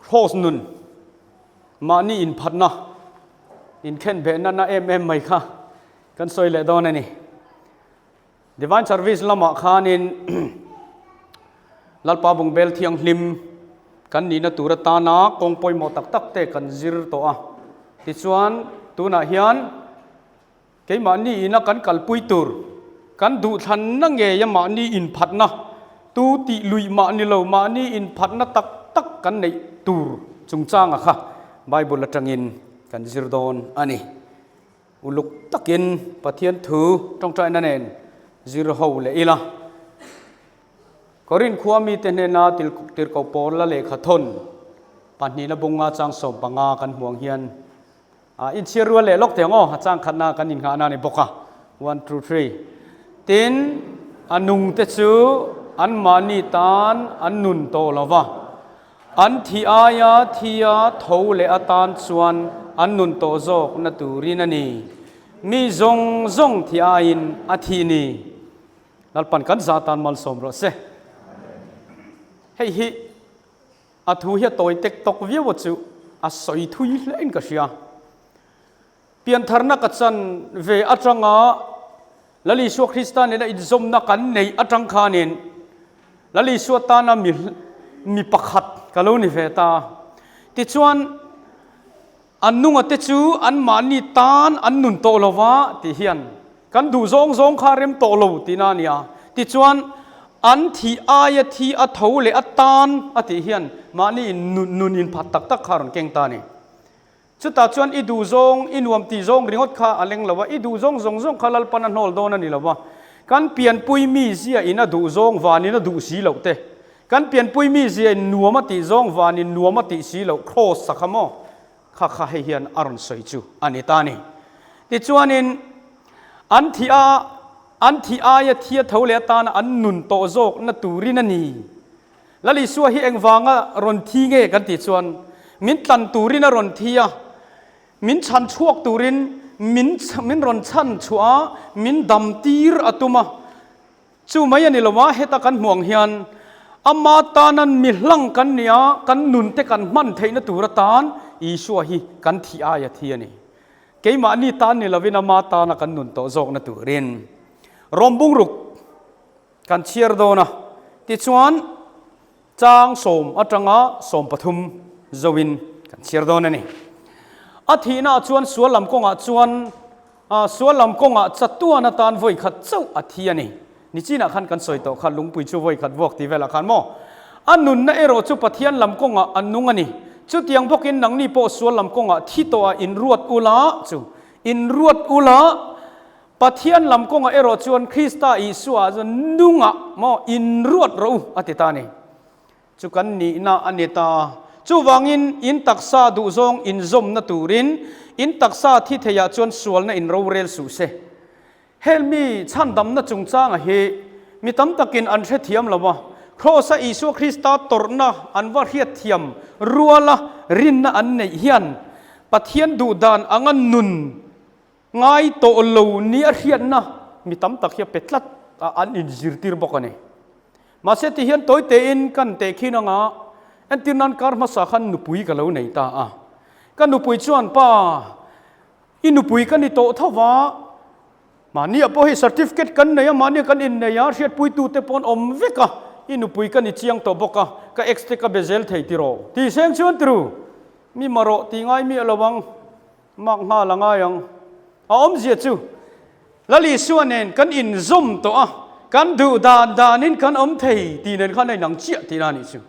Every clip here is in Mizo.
Kraws nun, mahni inphatna, inkhenbehna na em em mai kha kan sawi leh dawn a ni. Divine Service lamah khanin Lalpa Bungbel Thianghlim kan nihna tur atana kawng pawimawh tak tak te kan zir tawh a. Tichuan, tunah hian keimahni ina kan kalpui tur, kan duhthlanna ngeia mahni inphatna, tu tih luih mah ni lo mahni inphatna tak tak kan neih tur chungchanga kha Bible atangin kan zir dawn a ni. Uluk takin Pathian thu tawngtaina nen zir ho leh ila. Korin khua mite hnena tirhkoh pawl la lehkha thawn pahnihna bunga chang 15 kan hmuang hian inchhiar rual leh lawk thei ang aw, a chang khatna kan innghahna a ni bawk a, one two three. Tin, a nungte chu anmahni tan an nun tawh lo va. An thi aia thia tho leh atan chuan an nun tawh zawk na turin a ni. Mi zawng zawng thi aiin a thi ni. Lalpan kan zah tan malsawm rawh se. Hei hi a thu hi a tawi tek tawk viau a chu a sawi thui hle in ka hria. Piantharna ka chan ve atanga Lal Isua Krista nena inzawmna kan neih atang khanin Lal Isua tana mi mi pakhat ka lo ni ve ta. Tichuan, an nungate chu anmahni tan an nun tawh lo va tih hian kan duh zawng zawng kha rem tawh lo tihna a ni a. Tichuan, an thih aia thi a tho leh a tan a tih hian mahni nun inphat tak tak kha a rawn keng ta a ni. Chutah chuan i duh zawng, i nuam tih zawng ringawt kha a leng lo a, i duh zawng zawng zawng kha Lalpan a hnawl dawn a ni lo va. Kan pianpui mi zia in a duh zawng vanin a duh si loh te, kan pianpui mi zia in nuam a tih zawng vanin nuam a tih si loh kraws a kha maw? Kha kha hei hian a rawn sawi chu a ni ta a ni. Tichuanin an thih a, an thih aia thia tho leh atana an nun tawh zawkna turin a ni. Lal Isua hi engvanga rawn thi nge kan tih chuan min tlan turin a rawn thi a, min chhan chhuak turin min min rawn chhan chhuah a, min dam tir a tum a. Chu mai a ni lo a, heta kan hmuh ang hian ama tanan mi hlang kan ni a, kan nun te kan hman theihna tur atan Isua hi kan thih aia thi a ni. Keimahni tan ni lovin ama tana kan nun tawh zawkna turin Rom bungruk Kan chhiar dawn a, tichuan chang sawm atanga 13 zoin kan chhiar dawn a ni. A thihnaah chuan sual lam kawngah chuan sual lam kawngah chatuan atan vawi khat chauh a thi a ni. Nichinah khan kan sawi tawh kha lungpui chu vawi khat vuak tih velah khan maw? A nunna erawh chu Pathian lam kawngah a nung a ni. Chutiang bawkin nangni pawh sual lam kawngah thi tawhah inruat ula chu inruat ula Pathian lam kawngah erawh chuan Krista Isua chuan nungah maw inruat rawh u a ti ta a ni. Chu kan nihna a ni ta. Chuvangin in taksa duhzawng inzawmna turin in taksa thi theiah chuan sualna in rorel suh se. Hel mi chhandamna chungchanga hi mi tam takin an hrethiam lo a, Kraws-a Isua Krista tawrhna an va hriatthiam ruala rinna an neih hian Pathian duhdan anga nun Ngai tawh lo ni a hriatna mi tam tak hi a pe tlat a, an inzirtir bawk a ni. Mahse ti hian tawi tein kan teh khin anga entir nan kar hmasa khan nupui ka lo nei ta a. Ka nupui chuan, Pa, i nupui ka ni tawh tho va, mahnia pawh hei certificate kan nei a, mahnia kan innei a, hriatpuitute pawh an awm vek a, i nupui ka ni chiang tawh bawk a, ka ex te ka be zel thei tiraw? Ti seng chuan tiru, mi marawh ti ngai miah lo ang. Mak nghal a ngai ang. A awmzia chu, Lal Isua nen kan inzawm tawh a, kan duh dan danin kan awm thei tih nen khan a inang chiah tihna a nih chu.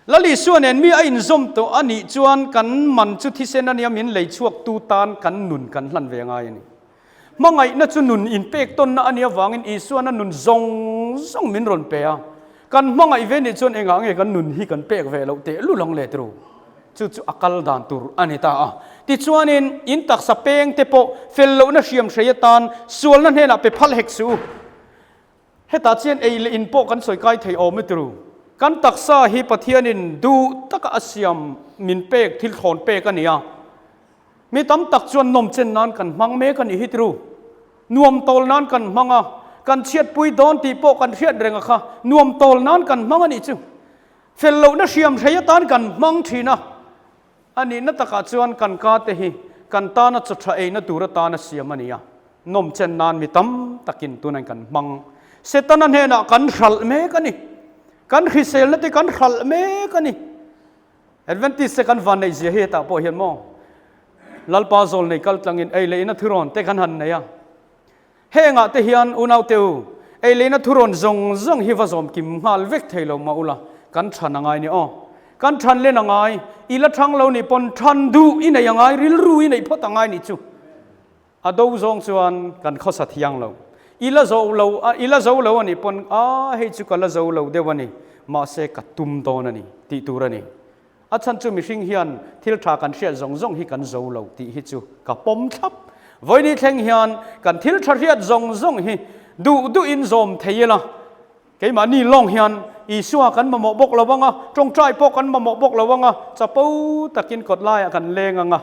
Lal Isua nen mi a inzawm tawh a nih chuan kan man chu thisen a nia min lei chhuaktu tan kan nun kan hlan ve ngai a ni. Hmangaihna chu nun inpek tawnna a nih avangin Isuan a nun zawng zawng min rawn pe a. Kan hmangaih ve nih chuan engah nge kan nun hi kan pek ve loh teh lul ang le tru? Chu chu a kal dan tur a ni ta a. Tichuanin in taksa peng te pawh fel lohna hriam hrei atan sualna hnenah pe phal hek suh u. Hetah chian ei leh in pawh kan sawi kai thei awm e tru. Kan taksa hi Pathianin duh taka a siam min pek thil thlawn pek a ni a. Mi tam tak chuan nawm chen nan kan hmang mek a nih hi tru. Nuam tawl nan kan hmang a, kan chhiatpui dawn tih pawh kan hriat reng a kha, nuam tawl nan kan hmang a nih chu. Fel lohna hriam hrei atan kan hmang thin a, a nihna takah chuan kan ka te hi kan tana chaw tha eina tur atana siam a ni a, nawm chen nan mi tam takin tunah kan hmang. Setana hnenah kan hralh mek a ni. Kan hriselna te kan hralh mek a ni. Adventist te kan van neih zia hi hetah pawh hian maw Lalpa zawl nei kal tlangin ei leh ina thurawn te kan han nei a. Hengah te hian unaute u, ei leh ina thurawn zawng zawng hi va zawm kim nghal vek thei lo mah ula, kan than a ngai ni aw. Kan than len a ngai, i la thang lo nih pawn than duh i neih a ngai, rilru i neih phawt a ngai nih chu. A do zawng chuan kan khawsa thiang lo. I la zo lo, i la zo lo a nih pawn, a hei chu ka la zo lo deuh a ni, mahse ka tum dawn a ni tih tur a ni. A chhan chu mihring hian thil tha kan hriat zawng zawng hi kan zo lo tih hi chu ka pawm thlap. Vawini thleng hian kan thil tha hriat zawng zawng hi duh duhin zawm thei ila, keimahni lawng hian Isua kan mamawh bawk lo ang a, tawngtai pawh kan mamawh bawk lo ang a, chapo takin kawt laiah kan leng ang a.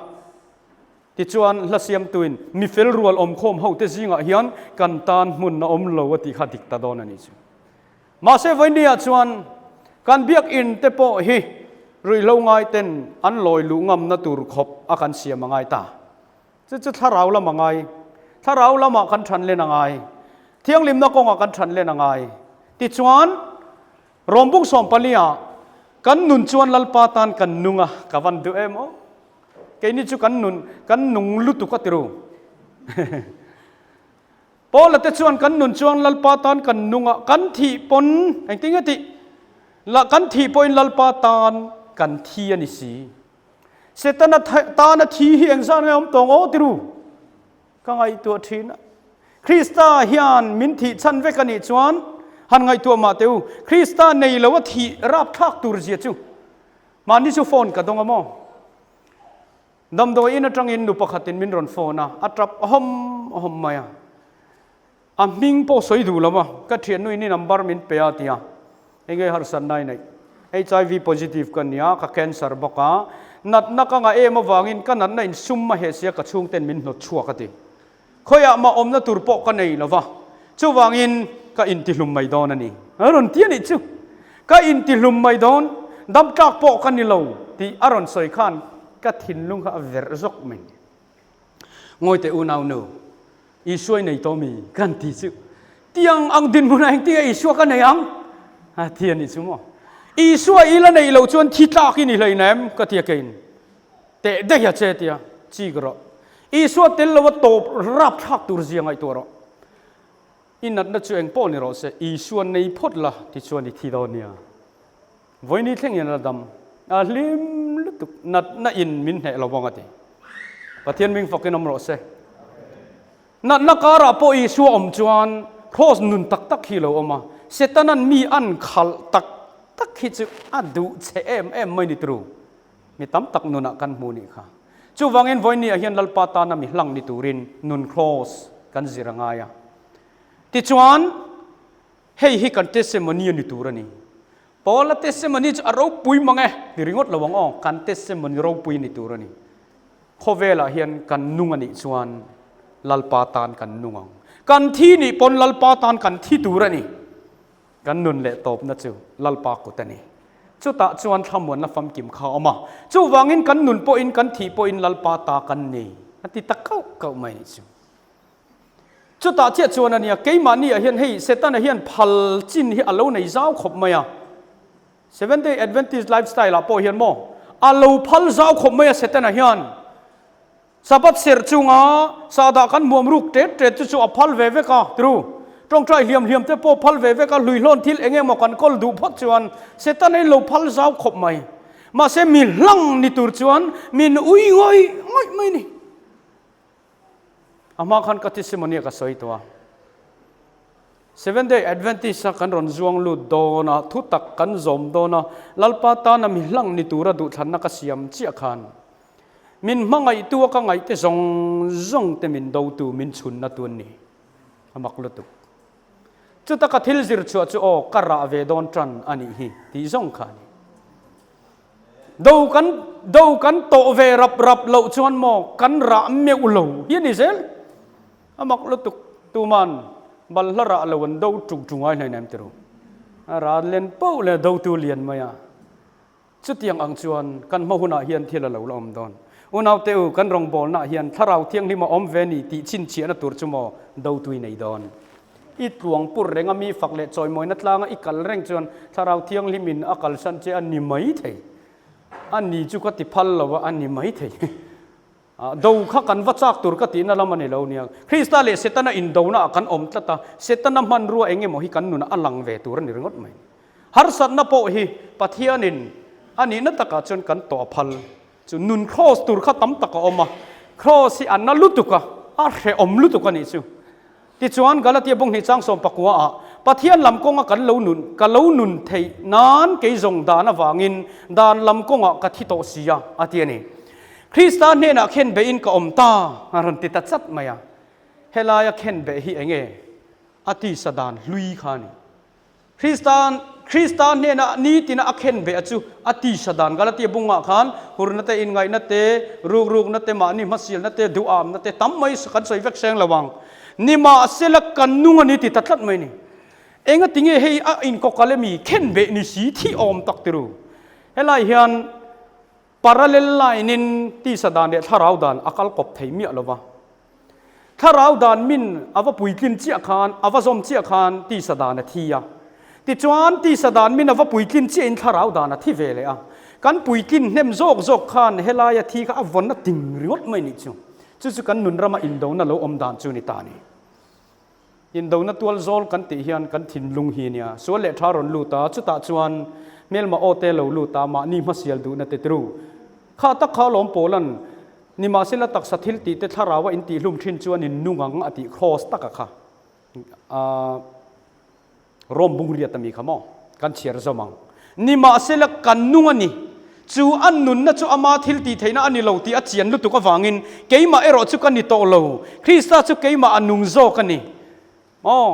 Tichuan, hla siamtuin mi fel rual awmkhawm hote zingah hian kan tan hmun a awm lo a tih kha dik ta dawn a nih chu. Mahse, vawinia chuan kan biakinn te pawh hi ruihhlo ngaiten an lawi luh ngamna tur khawp a kan siam a ngai ta. Chu chu thlarau lam a ngai. Thlarau lamah kan than len a ngai. Thianghlimna kawngah kan than len a ngai. Tichuan, Rawmbung sawmpalia kan nun chuan Lalpa tan kan nung a, ka van duh em aw. Keini chu kan nun, kan nung lutuk a ti ru. Paula te chuan kan nun chuan Lalpa tan kan nung a, kan thih pawn, engtin nge tih? La, kan thih pawhin Lalpa tan kan thi a ni si. Setana tana thi hi engzah nge awm tawng aw ti ru. Ka ngaihtuah thin a. Krista hian min thih chhan vek a nih chuan han ngaihtuah mah teh u. Krista nei lo a thih rapthlak tur zia chu. Mahni chu phone ka dawng a maw? Damdawi in atangin nu pakhatin min rawn phone a, a tap hawm hawm mai a. A hming pawh sawi duh lo a, ka thiannu in i number min pe a ti a. Enge harsatna i neih? HIV positive ka nia, ka cancer bawk a. Natna ka ngah em avangin ka natna in sum a heh sia ka chhungten min hnawt chhuak a ti. Khawiah mah awmna tur pawh ka nei lo va, chuvangin ka intihlum mai dawn a ni. A rawn ti a nih chu. Ka intihlum mai dawn, dam tlak pawh ka ni lo tih a rawn sawi khan ka thinlung kha a verh zawk mai. Ngawite unau nu, Isua i nei tawh mi? Kan ti chu. Tiang ang dinhmunah engtinge Isua ka nei ang? A ti a nih chu maw. Isua i la neih loh chuan thi tlak i ni hleinem ka ti a keiin. Teh daih a che tia chik rawh. Isua tel lo a tawp rapthlak tur zia ngaihtuah rawh. I natna chu eng pawh ni rawh se, Isua nei phawt la tichuan i thi dawn nia. Vawiini thleng hian a dam a hlim lutuk natna in min hneh lo vang a ti. Pathian ming fakin awm rawh se. Natna karah pawh Isua awm chuan Kraws nun tak tak hi lo awm a, Setanan mi an khalh tak tak hi chu a duh che em em mai ni tru. Mi tam tak nunah kan hmu nih kha. Chuvangin vawinia hian Lalpa tana mi hlang ni turin nun Kraws kan zir a ngai a. Tichuan, hei hi kan testimony a ni tur a ni. Paula testimony chu a ropui mang e ti ringawt lo ang aw, kan testimony ropui ni tur a ni. Khawvelah hian kan nung a nih chuan Lalpa tan kan nung ang. Kan thi nih pawn Lalpa tan kan thi tur a ni. Kan nun leh tawpna chu Lalpa kut a ni. Chutah chuan thlamuanna famkim kha a awm a. Chuvangin kan nun pawhin kan thih pawhin Lalpa ta kan ni a ti ta kauh kauh mai a nih chu. Chutah chiah chuan a nia, keimahniah hian hei Setana hian phal chin hi a lo nei zau khawp mai a. Seventh Day Adventist lifestyle ah pawh hian maw a lo phal zau khawp mai a Setana hian. Sabbath serh chunga sahdah kan hmuam ruk tet tet chu chu a phal ve vek a, tiru. Tawngtai hliam hliam te pawh phal ve vek a, hluihlawn thil eng emaw kan kawl duh phawt chuan Setana in lo phal zau khawp mai. Mahse mi hlang ni tur chuan min ui ngawih ngawih mai ni. A hma khan ka testimony ka sawi tawh a. Seventh Day Adventist a kan rawn zuang lut dawn a, thu tak kan zawm dawn a, Lalpa tana mi hlang ni tura duhthlanna ka siam chiah khan min hmangaihtu a ka ngaihte zawng zawng te min dotu min chhunna tu an ni. A mak lutuk. Chuta ka thil zir chhuah chu aw ka rah ve dawn tan a nih hi tih zawng kha a ni. Do kan do kan tawh ve rap rap loh chuan maw kan rah meuh lo hi a ni zel. A mak lutuk tuman balhla rah lo an do ṭung ṭung ai hlei nem ti ru. A ral len poh leh dotu lian mai a. Chutiang ang chuan kan hma hunah hian thil a lo la awm dawn. Unaute u, kan rawngbawlnaah hian Thlarau Thianghlim a awm ve ni tih chhinchhiahna tur chu maw dotui nei dawn. I tluang pur renga mi fak leh chawimawina tlanga i kal reng chuan Thlarau Thianghlimin a kalsan che a ni mai thei. A ni chu ka ti phal lo a, a ni mai thei. Do kha kan va chak tur ka tihna lam a ni lo nia. Krista leh Setana indona ah kan awm tlat a, Setana hmanrua eng emaw hi kan nunah a lang ve tur a ni ringawt mai. Harsatna pawh hi Pathianin a nihna takah chuan kan tawh a phal. Chu nun kraws tur kha tam tak a awm a, kraws hi a na lutuk a, a hrehawm lutuk a nih chu. Tichuan, Galatia bunghnih chang 19 ah, Pathian lam kawnga kan lo nun, ka lo nun theih nan kei zawng dan avangin dan lam kawngah ka thi tawh si a, a ti a ni. Krista hnenah khenbehin ka awm ta, a rawn ti ta chat mai a. Helaia khenbeh hi eng nge? A tisa dan hlui kha a ni. Krista Krista hnena nitina a khen ve a chu a tisa dan Galatia bungah khan hurna te, inngaihna te, rukrukna te, mahni hmasialna te, duhamna te tam mai kan sawi vek seng lo ang. Nimahsela kan nung a ni ti ta tlat mai ni. Enga tinge hei a inkawkal emi khen beh ni si thi awm tak tiru. Helai hian parallel line in tisa dan leh thlarau dan a kal kawp thei miah lova. Thlarau dan min a va puitlin chiah khan, a va zawm chiah khan tisa dan a thi a. Tichuan, tisa dan min a va puitlin chiahin thlarau dan a thi ve leh a. Kan puitlin hnem zawk zawk khan helaia thi kha a vawn a ting ringawt mai nih chu. Chu chu kan nun rama indona lo awm dan chu ni ta a ni. Indona tual zawl kan tih hian kan thinlung hi nia. Sual leh tha rawn lut a, chutah chuan hmelma aw te lo lut a, mahni hmasial duhna te tiru. Kha tak kha lawm Paulan, Nimahsela taksa thil tih te thlarau a intihlum thin chuan in nung ang a tih kraws taka kha Rom bungriat a mi kha maw? Kan chhiar zawm ang. Nimahsela kan nung a ni. Chu a nunna chu ama thil tih theihna a ni lo tih a chian lutuk avangin keimah erawh chu ka ni tawh lo. Krista chu keimah a nung zawk a ni. Aw,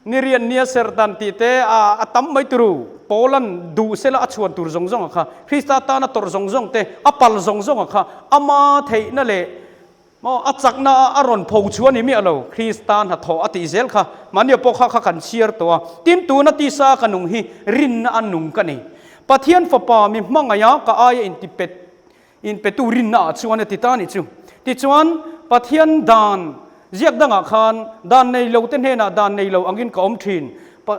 ni rian nia ser dan tih te a a tam mai turu. Paulan duh sela a chhuan tur zawng zawng a kha, Krista tana tawrh zawng zawng te, a pal zawng zawng a kha, ama theihna leh maw a chakna a a rawn pho chhuah a ni miah lo. Krista hnathawh a tih zel kha, mahnia pawh kha kha kan chhiar tawh a. Tin, tuna tisa ka nung hi rinna a nung ka ni. Pathian Fapa mi hmangaiha ka aia intipet Inpetu rinna ah chuan a ti ta nih chu. Tichuan, Pathian dan ziak dangah khan dan nei lo te hnenah dan nei lo angin ka awm thin. Pa,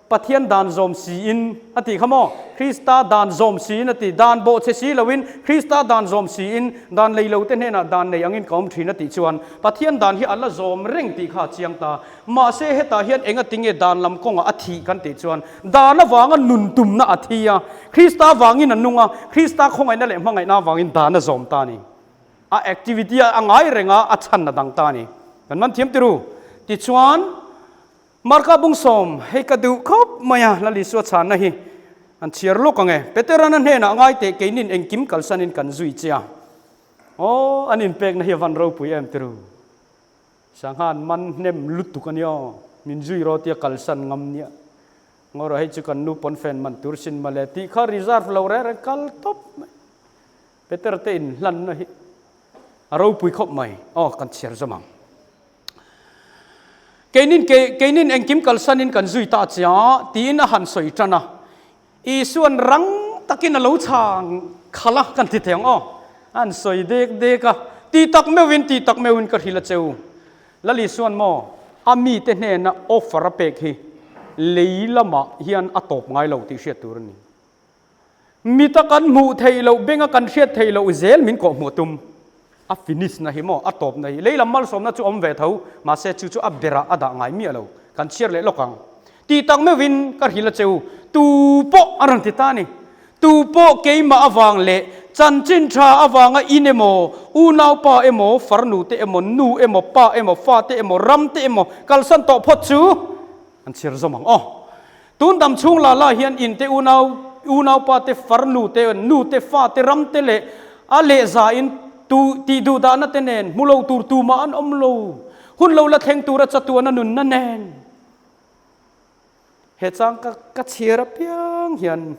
Pathian dan zawm siin a tih kha maw? Krista dan zawm siin a ti. Dan bawhchhe si loin Krista dan zawm siin dan nei lo te hnenah dan nei angin ka awm thin a tih chuan Pathian dan hi a la zawm reng tih kha a chiang ta. Mahse, hetah hian enga tinge dan lam kawngah a thih kan tih chuan dan avanga nun tumna a thi a, Krista avangin a nung a, Krista khawngaihna leh hmangaihna avangin dan a zawm ta a ni. A activity a ngai reng a, a chhan a dang ta a ni. Kan man thiam tiru. Tichuan, Marka bungsawm, hei ka duh khawp mai a, Lal Isua chhanna hi an chhiar lawk ang e. Peterana hnenah ngai teh keinin engkim kalsanin kan zui che a. Aw, an inpekna hi a van ropui em tiru. Sanghan man hnem lutuk a nia, min zui rawh tia kalsan ngam nia. Ngaw rawh hei chu kan nu pawn fan man tur sin mawle tih kha reserve lo reng reng kal tawp mai. Peter te in hlanna hi a ropui khawp mai. Aw kan chhiar zawm ang. Keinin keinin engkim kalsanin kan zui ta che a tiin a han sawi tan a. Isuan rang takin a lo chhang khalh a, kan ti thei ang aw. An sawi dek dek a, ti tak meuhin, ti tak meuhin ka hrilh a che u. Lal Isuan maw, a mite hnena offer a pek hi lei lamah hian a tawp ngai lo tih hriat tur a ni. Mita kan hmuh theih loh, benga kan hriat theih loh zel min kawhhmuh tum. A finish na hi maw, a tawp na hi. Lei lam malsawmna chu awm ve tho, mahse chu chu a berah a dah ngai miah lo. Kan chhiar leh lawk ang. Tih tak meuhin ka hrilh a che u, tu pawh a rawn ti ta a ni. Tu pawh keimah avang leh chanchin tha avanga in emaw, unaupa emaw, farnu te emaw, nu emaw, pa emaw, fa te emaw, ram te emaw kalsan tawh phawt chu an chhiar zawm ang aw. Tun dam chhung la la hian in te unau, unaupa te, farnu te, nu te, fa te, ram te leh a lehza in tu tih duh dahna te nen hmu lo tur tumah an awm lo. Hun lo la thleng tura chatuana nunna nen. He chang ka ka chhiar apiang hian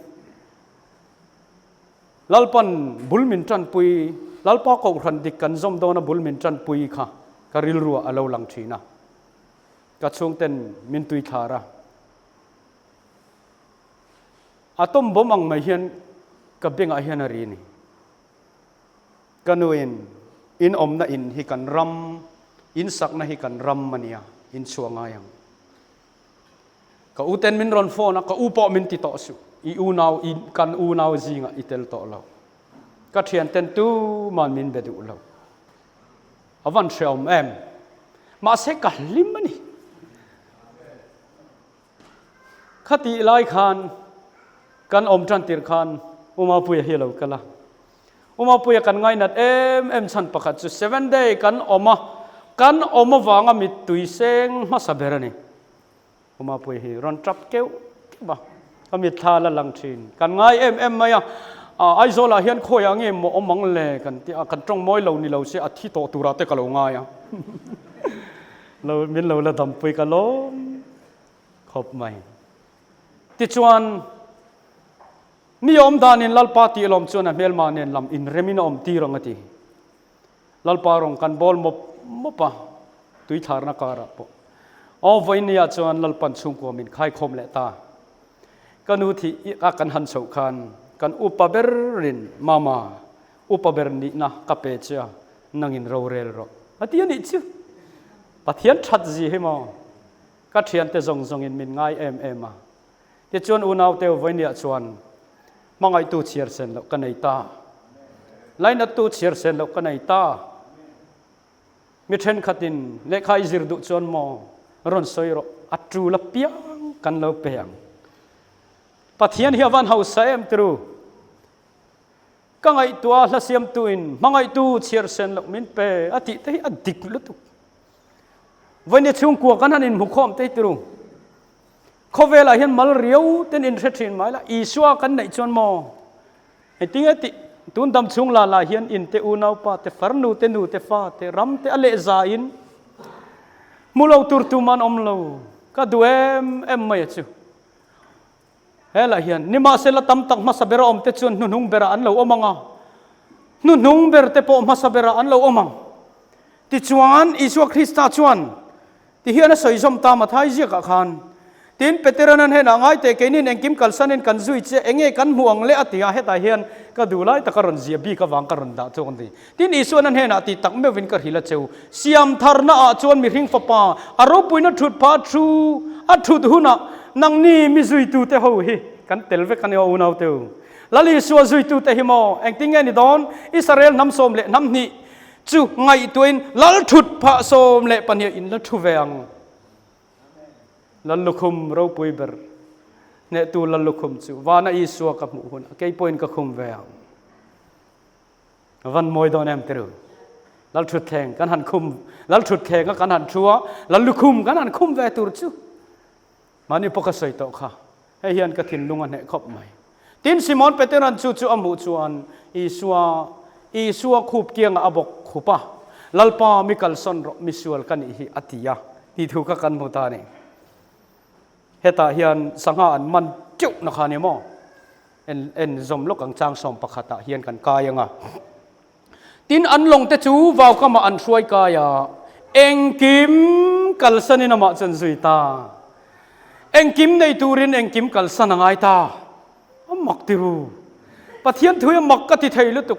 Lalpan bul min tanpui, Lalpa Kohhran dik kan zawm dawna bul min tanpui kha ka rilruah a lo lang thin a. Ka chhungten min tui thlar a. Atom bomb ang mai hian. Ka bengah hian a ri ni. Ka nuin, In awmna in hi kan ram, in sakna hi kan ram a nia, in chhuah ngai ang. Ka u ten min rawn phone a, ka u pawh min ti tawh suh, i unau, i kan unau zingah i tel tawh lo. Ka thian ten tuman min be duh lo. A van hreawm em? Mahse ka hlim a ni. Khatih lai khan kan awm tan tir khan U Mapuia hi a lo kal a. U Mapuia kan ngainat em em chhan pakhat chu Seven Day kan awm a, kan awm avanga mittui seng hmasa ber a ni. U Mapuia hi rawn tap keuh keuh a, ka mitthla la lang thin. Kan ngai em em mai a, Aizawlah hian khawiah nge maw awm ang le kan ti a, kan tawng mawi lo ni lo se a thi tawh turah te ka lo ngai a. Lo min lo la dampui ka lawm khawp mai. Tichuan, mi awm danin Lalpa tih lawm chuan a hmelma nen lam inremin a awm tir ang a ti. Lalpa rawng kan bawl mawp mawp a, tui thlarna karah pawh. Aw vawinia chuan Lalpan chhungkua min khaikhawm leh ta. Ka nu thih a kan han chhoh khan kan upa berin Mama, upa ber nihna ka pe che a, nangin rorel rawh a ti a nih chu. Pathian that zi hi maw? Ka thiante zawng zawngin min ngai em em a. Tichuan unaute vawinia chuan hmangaihtu chhiar sen loh ka nei ta. Lainattu chhiar sen loh ka nei ta. Mi thenkhatin lehkha i zir duh chuan maw rawn sawi rawh, a tul apiang kan lo pe ang. Pathian hi a van hausa em tiru. Ka ngaihtuah hla siamtuin hmangaihtu chhiar sen loh min pe a tih te hi a dik lutuk. Vawiin chhungkua kan han inhmukhawm te hi tiru. Khawvelah hian mal riau ten inhre thin mai la, Isua kan neih chuan maw? Engtinge tih tun dam chhung la lah hian in te unaupa te farnu te nu te fa te ram te a leh za in hmu lo tur tuman awm lo ka duh em em mai a chu. Helah hian nimahsela tam tak hmasa bera awm te chuan hnuhnung berah an lo awm ang a, hnuhnung ber te pawh hmasa berah an lo awm ang. Tichuan Isua Krista chuan Ti hian a sawi zawm ta Mathai ziakah khan, Tin, Petera'n an hnenah, Ngai teh, keinin engkim kalsanin kan zui che, enge kan hmuh ang le? a ti a, hetah hian ka duh lai taka rawn ziah bik avang ka rawn dah chawk a ni. Tin, Isua'n an hnenah ti tak meuhvin ka hrilh a cheu, Siam tharnaah chuan mihring fapa a ropuina thut pha thu a thut hunah nangni mi zuitute ho hi kan tel vek a ni aw unaute u. Lal Isua zuitute hi maw engtin nge ni dawn? Israel hnam sawm leh hnam hnih Chu ngaihtuahin lal thut phah 12 in la thu ve ang. Lal lukhum ropui ber hnehtu lal lukhum chu vana Isua ka hmuh hunah kei pawhin ka khum ve ang. Van mawi dawn em tiru. Lal thutthleng kan han khum, lal thutthleng a kan han thu a, lal lukhum kan han khum ve tur chu. Mahni pawh ka sawi tawh kha. Hei hian ka thinlung a hneh khawp mai. Tin, Simon Petera'n chu chu a hmuh chuan Isua, Isua khup kiangah a bawk khup a, Lalpa, mi kalsawn rawh, mi sual ka nih hi, a ti a, tih thu kha kan hmu ta a ni. Hetah hian sangha an man teuh na kha a ni maw? En, en zawm lawk ang chang sawm pakhatah hian kan kai ang a. Tin, an lawng te chu vaukamah an hruai kai a, engkim kalsanin amah chu an zui ta. Engkim nei turin engkim kalsan a ngai ta. A mak ti ru. Pathian thu hi a mak ka ti thei lutuk.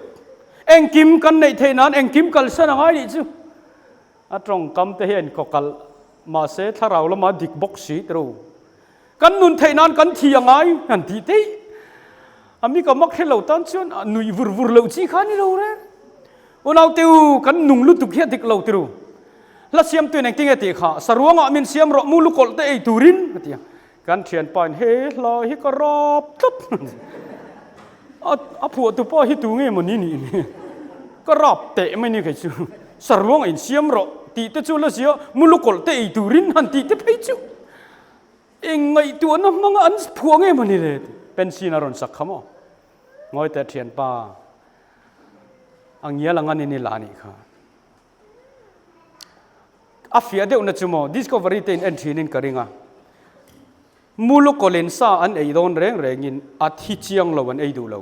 Engkim kan neih theih nan engkim kalsan a ngai nih chu. A tawngkam te hi a inkawkalh, mahse thlarau lama dik bawk si ti ru. Kan nun theih nan kan thi a ngai han tih theih. A mi ka mak hre lo tan chuan a nuih vur vur loh chi kha a ni lo reng. Unaute u, kan nung lutuk hi a dik lo ti ru. Hla siamtuin engtin nge tih kha, Saruangah min siam rawh, mu lukawlh te ei turin a ti a. Kan thianpa in he hla hi ka rap tlat. A a phuahtu pawh hi tu nge maw ni nih? Ka rap teh mai ni kei chu. Saruangah in siam rawh tih te chu la zia, mu lukawlh te ei turin han tih te phei chu. Eng ngaihtuahna hmanga an phuah nge maw ni le? Pencil a rawn sak kha maw? Ngawi teh thianpa, a ngial ang a ni ni la nih kha. A fiah deuhna chu maw Discovery te in en thinin ka ring a. Mulukawlin sa an ei dawn reng rengin a thi chiang lo an ei duh lo.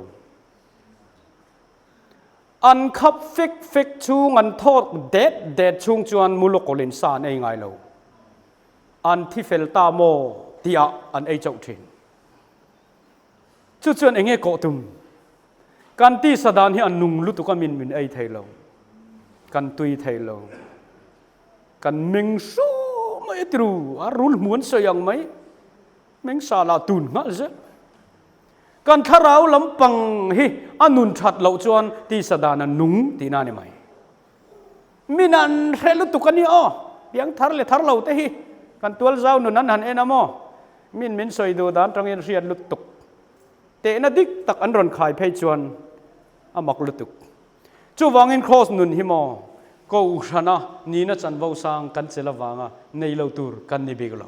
An khap fek fek chhung an thawk det det chhung chuan mulukawlin sa an ei ngai lo. An thi fel ta maw tihah an ei chauh thin. Chu chuan enge kawh tum? Kan tisa dan hi a nung lutuk a min min ei thei lo, kan tui thei lo, kan meng hru mai a tiru, a rul hmu an sawi ang mai, meng sa lah tun nghal zel. Kan thlarau lampang hi a nun that loh chuan tisa dan a nung tihna a ni mai. Min an hre lutuk a ni aw, piang thar leh thar lo te hi kan tual zau nun an han en a maw? Min min sawi duh dan tangin hriat lutuk. Tehna dik tak an rawn khai phei chuan a mak lutuk. Chuvangin Kraws nun hi maw Kohhrana nihna chanvo sang kan chelh avanga nei lo tur kan ni bik lo.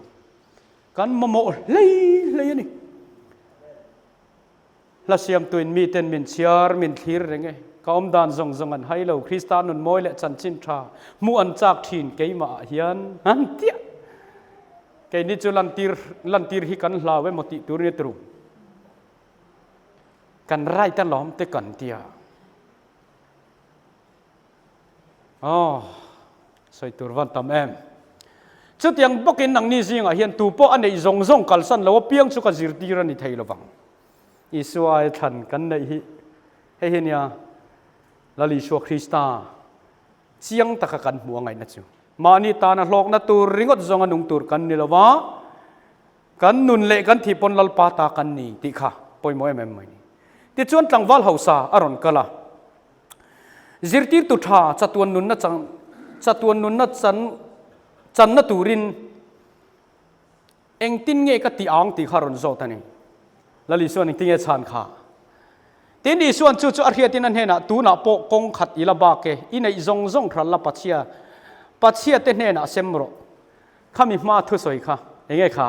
Kan mamawh hlei hlei a ni. Hla siamtuin miten min chhiar, min thlir reng e. Ka awm dan zawng zawng an hai lo. Krista nun mawi leh chanchin tha hmuh an chak thin keimah ah hian an tiah. Keini chu lantir lantir hi kan hlau emaw tih tur nia turu. Kan right alawm te kan tia. Aw, sawi tur van tam em. Chutiang bawkin nangni zingah hian tu pawh a neih zawng zawng kalsan lo apiang chu ka zirtir a ni thei lovang. Isua ai thlan kan neih hi hei hi nia Lal Isua Krista chiang taka kan hmuh a ngaihna chu. Mahni tana hlawkna tur ringawt zawnga nung tur kan ni lova, Kan nun leh kan thih pawn Lalpa ta kan ni tih kha pawimawh em em mai ni. Tichuan tlangval hausa a rawn kal a. Zirtirtu tha chatuan nunna chan chatuan nunna chan channa turin engtin nge ka tih ang tih kha a rawn zawt a ni. Lal Isuan engtin nge chhan kha? Tin Isuan chu chu a hriatin a hnenah tunah pawh kawng khat i la bak e, i neih zawng zawng hral la Pachhia Pachhia te hnenah sem rawh. Khami hma thusawi kha enge kha?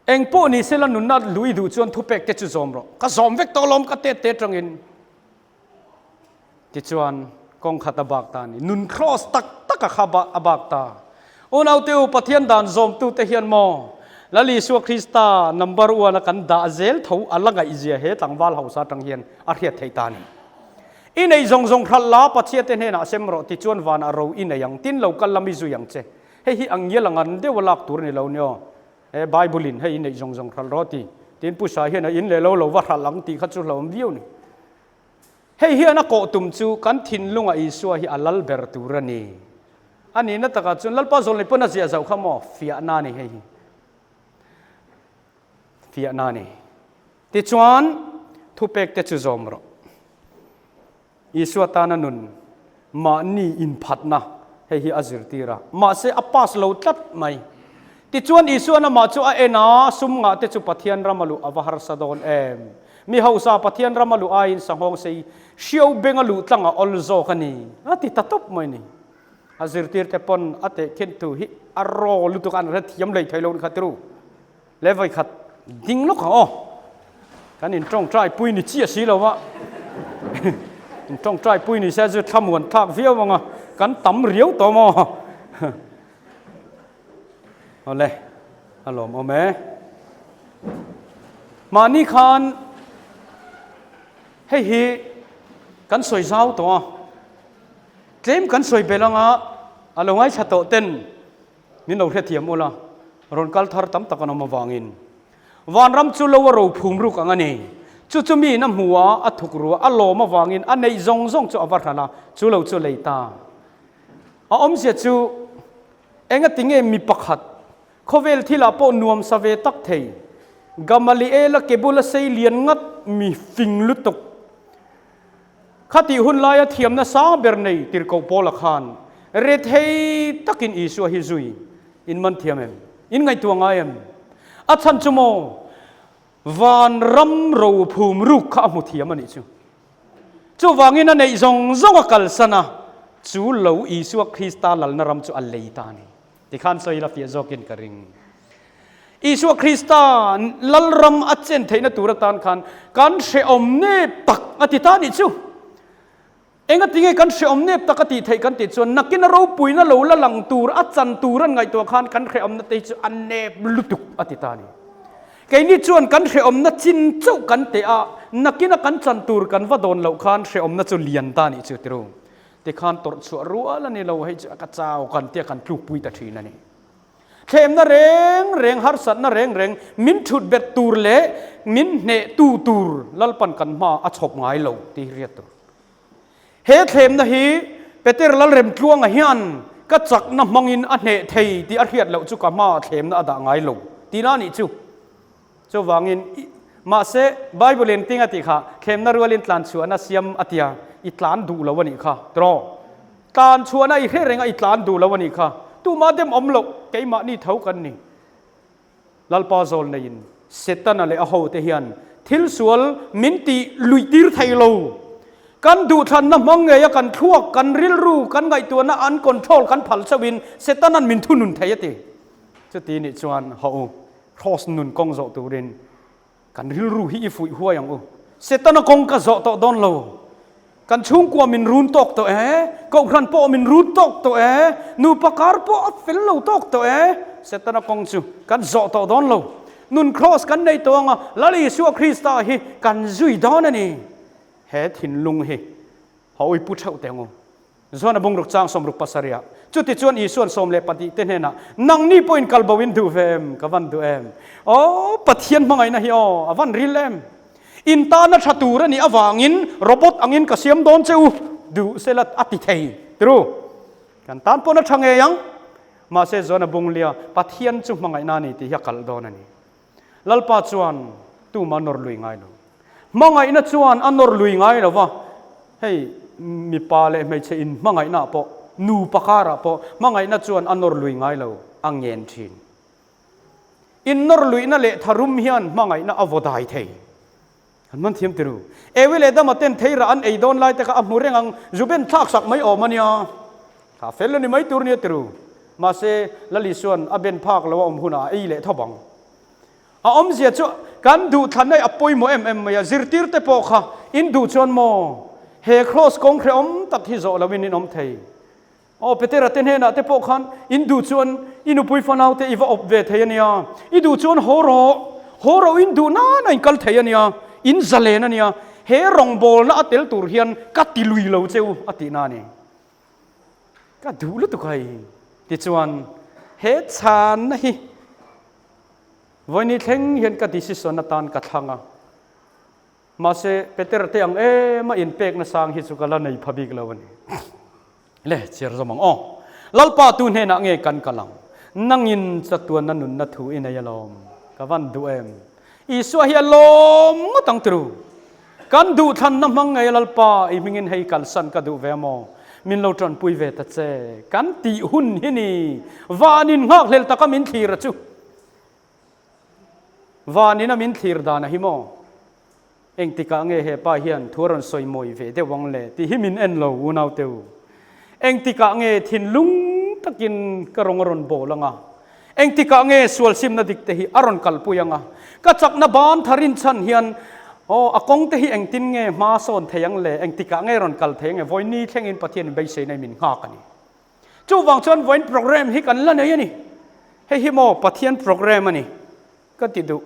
Eng pawh ni sela nunna lui duh chuan thupek te chu zawm rawh. Ka zawm vek tawh lawm ka tet te tangin. Tichuan kawng khat a bak ta ni. Nun cross tak tak a kha a bak ta. Unaute u Pathian dan zawmtu te hian maw Lal Isua Krista number one a kan dah zel tho a la ngaihzia he tlangval hausa tang hian a hriat theih ta ni. I nei zawng zawng hralh la, Pathian te hnenah sem rawh, tichuan vanah ro i nei ang, tin lo kal lam i zui ang che. Hei hi ang ngial ang an deuh a lak tur a ni lo nia. He Bible in hei i neih zawng zawng hralh rawh ti. Tin Pu Sai hian a in leh lo lo va hralh ang tih kha chu hlauhawm viau ni. Hei hian a kawh tum chu kan thinlungah Isua hi a lal ber tur a ni. A nihna takah chuan Lalpa zawlnei pawn a ziah zauh kha maw? Fiahna a ni hei hi. Fiahna a ni. Tichuan, thupekte chu zawm rawh. Isua tana nun mahni inphatna hei hi a zirtir a, mahse a pass lo tlat mai. Tichuan, Isuan amah chu a en a, sum ngahte chu Pathian rama luh a va harsa dawn em? Mi hausa Pathian rama luh aiin sanghawng sei hriau benga luh tlang a awl zawk a ni, a ti ta tawp mai ni. A zirtirte pawn a tehkhin thu hi a raw lutuk a, an hrethiam lei thei lo ni kha tiru. Le vawikhat ding lawk ang aw. Kan in tawngtai pui ni chiah si lo a. In tawngtai pui ni se chu thlamuan thlak viau ang a. Kan tam riau tawh maw. Awle, a lawm awm e. Mahni khan hei hi kan sawi zau tawh a. Tlem kan sawi belh anga a lo ngaithla tawh ten Min lo hrethiam ula, rawn kal thar tam tak an awm avangin. Vanram chu lo a ro phum ruk ang a ni. Chu chu miin a hmu a, a thuk ru a, a lawm avangin a neih zawng zawng chu a va hral a, chu lo chu lei ta. A awmzia chu engati nge mi pakhat khawvel thilah pawh nuam sa ve tak thei, Gamaliela ke bula sei lian ngat mi fing lutuk, Khatih hun laia thiamna sang ber nei tirhkoh Paula khan rethei takin Isua hi zui in man thiam em? In ngaihtuah ngai em? A chhan chu maw vanram ro phum ruk kha a hmu thiam a nih chu. Chuvangin a neih zawng zawng a kalsan a, chu lo Isua Krista lalna ram chu a lei ta a ni. Tikhan sawi la fiah zawkin ka ring. Isua Krista Lalram a chen theihna tur atan khan kan hrehawm nep tak a ti ta nih chu. Engatinge kan hrehawm nep tak a tih theih kan tih chuan nakin a ropuina lo la lang tur a chan tur an ngaihtuah khan kan hrehawmna te hi chu a nep lutuk a ti ta a ni. Keini chuan kan hrehawmna chin chauh kan teh a, nakin a kan chan tur kan va dawn loh khan hrehawmna chu lian ta nih chu tiru. Tikhan tawrh chhuah rual a ni lo, hei chu ka chau kan tia kan tlukpui ta thin a ni. Thlemna reng reng, harsatna reng reng min thut bet tur leh min hneh tu tur Lalpan kan hma a chhawp ngai lo tih hi hriat tur. He thlemna hi Peter Lalremtluanga hian ka chakna hmangin a hneh thei tih a hriat loh chu ka hmaah thlemna a dah ngai lo tihna a nih chu. Chuvangin, mahse, Bible in ting a tih kha, thlemna rualin tlan chhuahna siam a tia, i tlan duh lo a nih kha, tiraw? Tlan chhuahna i hre reng a, i tlan duh lo a nih kha. Tumah dem awm loh, keimahni tho kan ni. Lalpa zawl neiin Setana leh a hote hian thil sual min tih luih tir thei lo. Kan duhthlanna hmang ngeia kan thluak, kan rilru, kan ngaihtuahna an control kan phal chauhin Setana'n min thunun thei a ti. Chuti nih chuan haw u, Kraws nun kawng zawh turin kan rilru hi i fuih huai ang u. Setana kawng ka zawh tawh dawn lo. Kan chhungkua min run tawk tawh e, kohhran pawh min run tawk tawh e, nupa kar pawh a fel lo tawk tawh e, Setana kawng chu kan zawh tawh dawn lo. Nun kraws kan nei tawh ang a, Lal Isua Krista hi kan zui dawn a ni. He thinlung hi hawi pu theuh teh ang u. Zuan a bungruk chang 67 ah. Chutichuan Isua'n 12 te hnenah, Nangni pawhin kal bo in duh ve em? Ka van duh em? Aw, Pathian hmangaihna hi aw, a van ril em? In tana tha tur a nih avangin robot angin ka siam dawn che u, duh sela a ti thei. Tiru? Kan tan pawn a tha ngei ang. Mahse Zuan a bunglia, Pathian chu hmangaihna a ni tih hi a kalh dawn a ni. Lalpa chuan tuma nawr lui ngai lo. Hmangaihna chuan a nawr lui ngai lo va, hei mipa leh hmeichhe in hmangaihna ah pawh, nupa karah pawh hmangaihna chuan a nawr lui ngai lo, a ngen thin. In nawr luihna leh tharum hian hmangaihna a vaw dai thei. An man thiam ti ru. Ewi leh Dama ten theirah an ei dawn lai te kha a hmu reng ang, zu ben thlak sak mai awm a nia. Kha fel a ni mai tur nia ti ru. Mahse, Lal Isua'n a ben phak lo a awm hunah a ei leh tho bang. A awmzia chu kan duhthlanna hi a pawimawh em em mai a, zirtirte pawh kha in duh chuan maw he kraws kawng hrehawm tak hi zawh loin in awm thei. Aw Petera te hnenah te pawh khan in duh chuan i nupui fanau te i va awp ve thei a nia, i duh chuan haw rawh, haw rawh in duh nana in kal thei a nia, in zalen a nia, he rawngbawlna a tel tur hian ka ti lui lo che u a tihna a ni. Ka duh lutuk hai. Tichuan he chhanna hi vawiini thleng hian ka decision atan ka thlang a. Mahse, Peter te ang em a inpekna sang hi chu ka la nei pha bik lo a ni. Le, chhiar zawm ang aw. Lalpa tu hnenah nge kan kal ang? Nangin chatuanna nunna thu i nei alawm. Ka van duh em? Isua hi a lawm ngawt ang tiru. Kan duhthlanna hmang ngei Lalpa i hmingin hei kalsan ka duh ve maw? Min lo tanpui ve ta che. Kan tih hun hi ni. Vanin nghakhlel taka min thlir a chu. Vanin a min thlir dan a hi maw? Engtikah nge he pa hian thu a rawn sawi mawi ve deuh ang le tih hi min en lo unau te u. Engtikah nge thinlung takin ka rawng a rawn bawl ang a? Engtikah nge sual simna dik te hi a rawn kalpui ang a? Ka chakna ban tha rinchhan hian aw a kawng te hi engtin nge hma sawn thei ang le? Engtikah nge rawn kal thei ang e? Vawiin thlengin Pathianin beiseina min nghak a ni. Chuvang chuan vawiin program hi kan la nei a ni. Hei hi maw Pathian program a ni ka ti duh.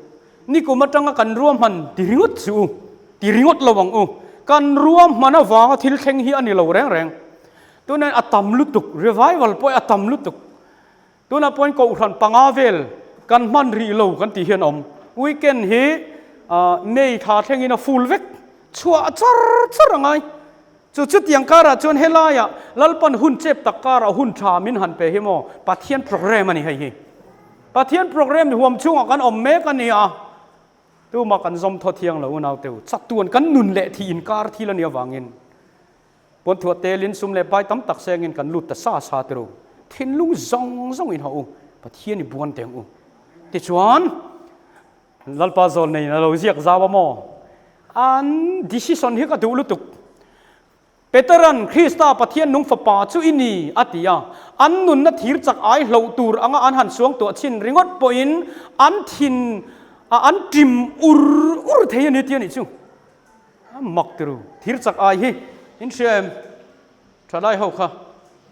Nikum atanga kan ruahman ti ringawt chu u, ti ringawt lo ang u. Kan ruahman avanga thil thleng hi a ni lo reng reng. Tunah a tam lutuk, revival pawh a tam lutuk. Tunah pawhin kohhran panga vel kan hman rih lo kan tih hian a awm. Weekend hi May thla thlengin a full vek, chhuah char char a ngai. Chu chutiang karah chuan helaiah Lalpan hun chep tak karah hun tha min han pe hi maw? Pathian program a ni hei hi. Pathian program huam chhungah kan awm mek a ni a, tumah kan zawm thaw thiang lo unaute u. Chatuan kan nun leh thih inkar thil a nih avangin puanthuah telin sum leh pai tam tak sengin kan lut ta sa sa tiro. Thinlung zawng zawngin hawh u, Pathian i buan teng u. Tichuan. Lalpa zawl nei a lo ziak zau a maw? An decision hi ka duh lutuk. Peteran Krista Pathian nung fapa chu i ni a ti a, an nunna thir chak ai hloh tur anga an han suang tuah chhin ringawt pawhin an thin a an ṭim ur ur thei a ni tih a nih chu. A mak tiru, thir chak ai hi in hria em? Thalai ho kha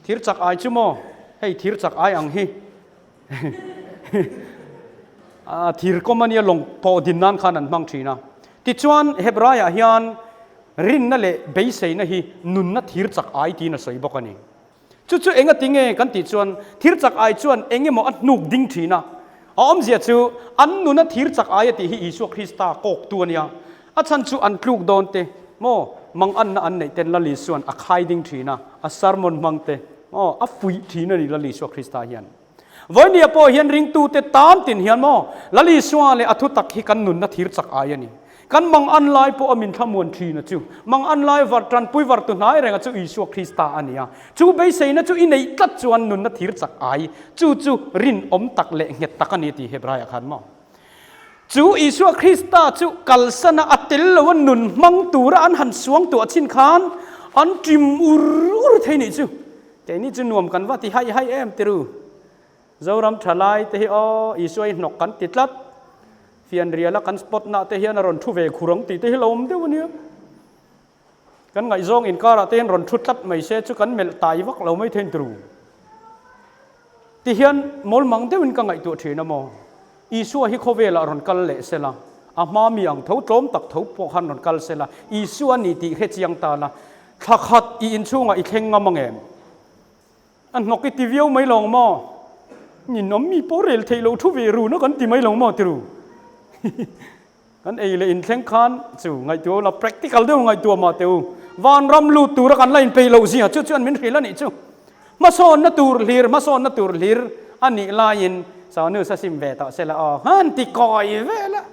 thir chak ai chu maw? Hei thir chak ai ang hi. A thir kawm a nia lawng pawh din nan khan an hmang thin a. Tichuan Hebraiah hian rinna leh beiseina hi nunna thir chak ai tiin a sawi bawk a ni. Chu chu enga tinge kan tih chuan thir chak ai chuan eng emaw a hnuk ding thin a. A awmzia chu an nuna thir chak ai a tih hi Isua Krista kawktu a nia. A chhan chu an tluk dawn te maw manganna an neih ten Lal Isua'n a khai ding thin a, a sermon hmang te maw a fuih thin a ni Lal Isua Krista hian. Vawinia pawh hian ringtute tan tin hian maw Lal Isua leh a thutak hi kan nunna thir chak ai a ni. Kan mang an lai pawh a min thlamuan thin a chu. Mang an lai var tanpui var tu hnai reng a chu Isua Krista a ni a. Chu beiseina chu i neih tlat chuan nunna thir chak ai chu chu rinawm tak leh nghet tak a ni tih Hebraiah khan maw. Chu Isua Krista chu kalsana a tel lo a nun hmang tura an han suang tuah chin khan an ṭim ur ur thei nih chu. Keini chu nuam kan va ti haih haih em tiru. Zoram thalai te hi aw Isua i hnawk kan ti tlat. Fianriala kan spot nah te hian a rawn thu ve khur ang tih te hi lo awm deuh a nia. Kan ngaihzawng inkarah te hian rawn thu tlat mai se chu kan melh tai vak lo mai thei tiru. Ti hian mawlmang deuhin ka ngaihtuah thin a maw. Isua hi khawvelah rawn kal leh se la, a hma mi ang tho tlawm tak tho pawh khan rawn kal se la, Isua ni tih hre chiang ta la, thla khat i inchhungah i thleng ngam ang em? A hnawk i ti viau mai lo ang maw? Ninawm mi pawh rel theih loh thu ve run a kan ti mai lo maw tiru? Kan ei leh inthleng khan chu ngaihtuah ula, practical deuh ngaihtuah mah teh u. Vanram lut tura kan la inpeih loh zia chu chuan min hrilh a nih chu. Hmasawnna tur hlir, hmasawnna tur hlir a nih laiin Saw news a sim ve tawh sela aw, han ti kawi vel a.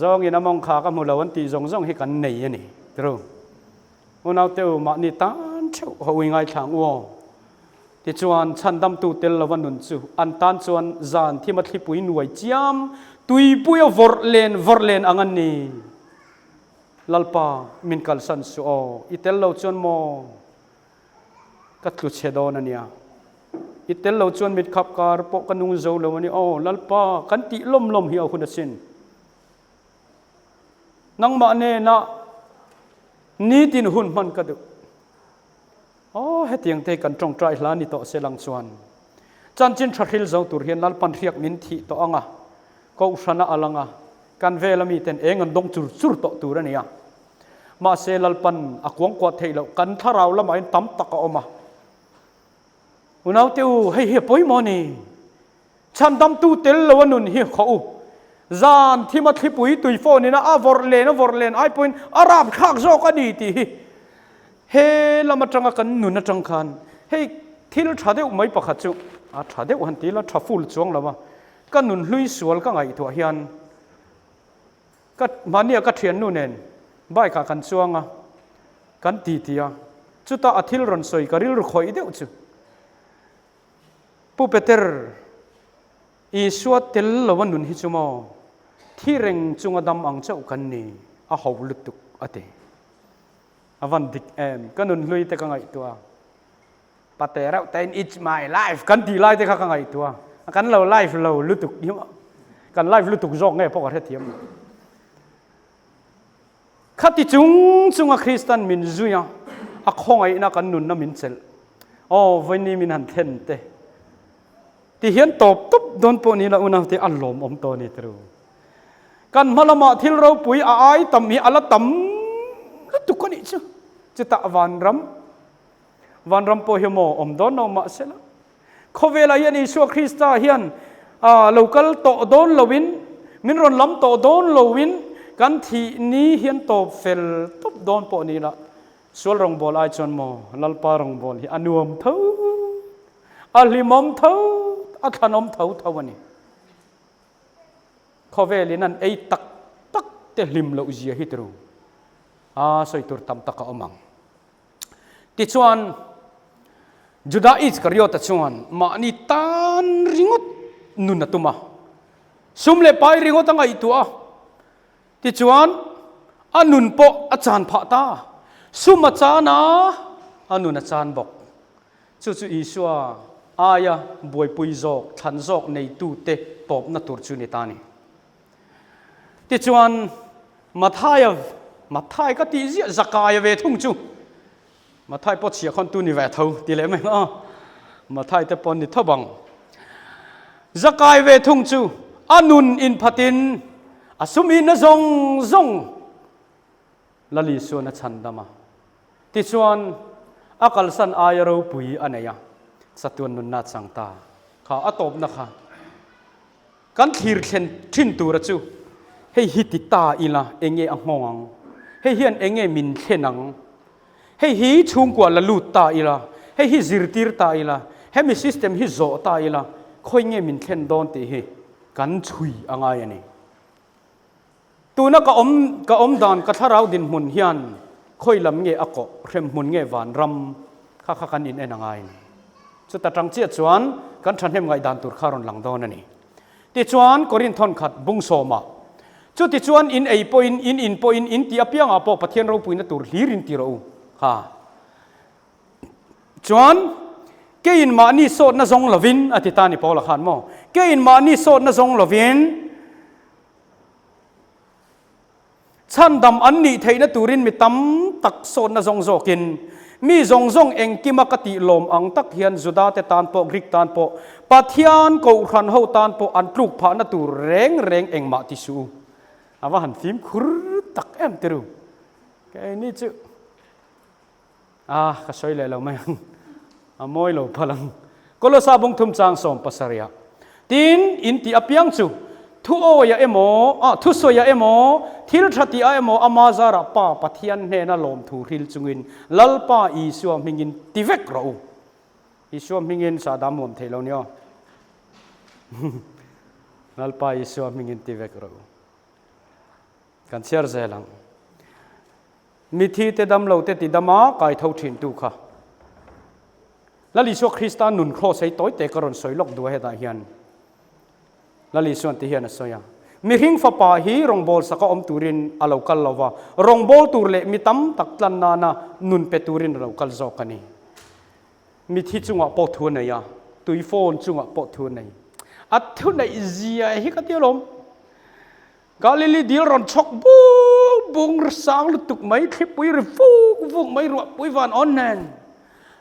Zawngin a mawng kha ka hmu lo an tih zawng zawng hi kan nei a ni. True. Unaute u, mahni tan theuh ho i ngaithla ang u aw. Tichuan, chhandamtu tel lova nun chu an tan chuan zan thima thlipui nuai chiam, tuipuia vawrh len vawrh len ang an ni. Lalpa, min kalsan suh aw, i tel lo chuan maw ka tlu chhe dawn a nia. I tel lo chuan mit khap kar pawh ka nung zo lo a ni aw, Lalpa, kan tih lawm lawm hi a hun asin. Nangmah nenah nitin hun hman ka duh. Aw, hetiang te kan tawngtai hla ni tawh se lang chuan chanchin tha hril zo tur hian Lalpan hriak min thih tawh ang a, Kohhrana a lang a, kan vela miten eng an dawng chur chur tawh tur a ni a. Mahse Lalpan a kuangkuah theih loh kan thlarau lamah hian tam tak a awm a. Unaute u, hei hi a pawimawh a ni. Chhandamtu tel lo a nun hi khaw u. Zan thima thlipui tui phone ina a vawrh len a vawrh len ai pawhin a rapthlak zawk a ni tih hi he lam atanga kan nun atang khan hei thil tha deuh mai pakhat chu a tha deuh han ti ila tha full chuang lo a, ka nun hlui sual ka ngaihtuah hian ka mahnia ka thiannu nen bike ah kan chuang a, kan titi a, chutah a thil rawn sawi ka rilru khawih deuh chu. Pu Peter, Isua tel lo a nun hi chu maw, thi reng chunga dam ang chauh kan ni, a ho lutuk a ti. A van dik em, ka nun hlui te ka ngaihtuah a, pate reuh tein it's my life kan tih lai te kha ka ngaihtuah a, kan lo life lo lutuk hi maw, kan life lutuk zawk nge pawh ka hrethiam lo. Khati chung chunga Kristan min zui a, a khawngaihna kan nunna min chelh. Aw, vawiini min han thlen te. Ti hian tawp tawp dawn pawh ni la unaute a lawmawm tawh a ni tiru. Kan hma lamah thil ropui a ai tam hi a la tam lutuk a nih chu. Chutah vanram, vanram pawh hi maw awm dawn lo mahsela. Khawvelah hian Isua Krista hian lo kal tawh dawn loin, min rawn lam tawh dawn loin kan thih ni hian tawp fel tawp dawn pawh ni la, sual rawngbâwl ai chuan maw Lalpa rawngbâwl hi a nuam tho, a hlimawm tho, a thlanawm tho tho a ni. Khawvelin an ei tak tak te hlim loh zia hi tiru a sawi tur tam tak a awm ang. Tichuan, Judah Iskariota chuan mahni tan ringawt nun a tum a, sum leh pai ringawt a ngaihtuah a. Tichuan, a nun pawh a chan phah ta. Sum a chan a, a nun a chan bawk. Chu chu Isua aia buaipui zawk, thlan zawk neitute tawpna tur chu ni ta a ni. Tichuan, Mathaia, Mathai ka tih ziah Zakaia ve thung chu. Mathai pawh chhia khawn tu ni ve tho ti leh mai a, Mathai te pawh ni tho bang. Zakai ve thung chu a nun inphatin a sum inna zawng zawng Lal Isuan a chhandam a. Tichuan, A kalsan aia ropui a nei a, chatuan nunna chang ta kha a tawpna kha kan thlir thlen thin tura chu hei hi ti ta ila enge a nghawng ang, hei hian enge min thlen ang, hei hi chhungkua la lut ta ila, hei hi zirtir ta ila, hemi system hi zawh ta ila khawi nge min thlen dawn tih hi kan chhui a ngai a ni. Tuna ka awm ka awm dan ka thlarau dinhmun hian khawi lam nge a kawh, hremhmun nge vanram kha kha kan in en a ngai a ni. Chuta tang chiah chuan kan thahnem ngaihdan tur kha rawn lang dawn a ni. Tichuan Korinth khat bung sawmah, Chutichuan in ei pawhin, in in pawhin, in tih apiangah pawh Pathian ropuina tur hlir in ti rawh u. Ha. Chuan keiin mahni sawtna zawng lovin a ti ta ni Paula khan maw? Keiin mahni sawtna zawng lovin, Chhandam an nih theihna turin mi tam tak sawtna zawng zawkin, mi zawng zawng engkima ka tih lawm ang tak hian Judate tan pawh Greek tan pawh, Pathian Kohhran ho tan pawh an tluk phahna tur reng reng engmah ti suh u. A va han fimkhur tak em tiru. Keini chu. A, ka sawi leh lo mai ang. A mawi lo phal ang. Kolosa bung thum chang 70ah. Tin, in tih apiang chu, thu awia emaw, ah, thu sawiah emaw, thil tha tih ah emaw ama zarah Pa Pathian hnena lawmthu hril chungin Lalpa Isua hmingin ti vek rawh u. Isua hmingin sahdam huam thei lo ni aw. Lalpa Isua hmingin ti vek rawh u. Kan chhiar zel ang. Mithi te dam lo te ti dam a kai tho thin tu kha. Lal Isua Krista nun kraws hei tawi te ka rawn sawi lawk duh a hetah hian. Lal Isuan ti hian a sawi a. Mihring fapa hi rawngbâwl saka awm turin a lo kal lo va, rawngbâwl tur leh mi tam tak tlan nana nun pe turin a lo kal zawk a ni. Mithi chungah pawh thu a nei a, tui phone chungah pawh thu a nei. A thu neih zia hi ka ti alawm. Galili dil rawn chhawk bung bung sang lutuk mai, thlipui ri vuk vuk mai, ruahpui van awn nen.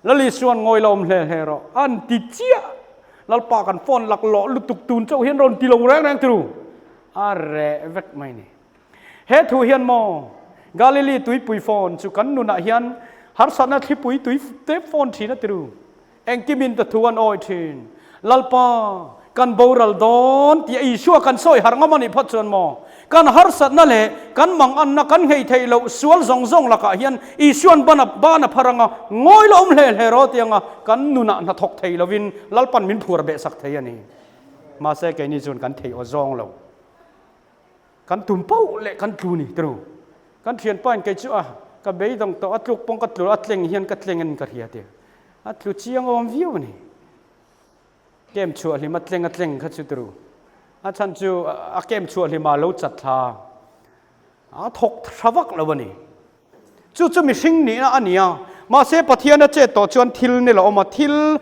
Lali chuan ngawi lo awm hle hle rawh, an ti chiah. Lalpa kan phone lak lawh lutuk tun chauh hian rawn ti lo reng reng turu. A reh vek mai ni. He thu hian maw Galili tuipui phone chu kan nunah hian harsatna thlipui tui te phone thin a tiru. Engkimin ta thu an awi thin. Lalpa, kan boral dawn tih a Isua kan sawi harh ngam a nih phawt chuan maw? Kan harsatna leh kan manganna kan nghei theih loh sual zawng zawng lakah hian Isua'n ban a ban a phar anga ngawi la awm hle hle rawh tih anga kan nunah hna thawk thei lovin Lalpa'n min phuar beh sak thei a ni. Mahse keini chuan kan thei aw zawng lo. Kan tum pauh leh kan tlu ni tru. Kan thianpa in kei chu a ka beidawng tawh a tluk pawng ka tlu a tleng hian ka tleng in ka hria tia. A tlu chiang awm viau a ni. Kem chhuah hlim a tleng a tleng kha chu tru. A chhan chu a kem chhuah hlim ah lo chat thla a thawk tha vak lo a ni. Chu chu mihring nihna a ni a. Mahse Pathian a chet tawh chuan thil nil a awm a, thil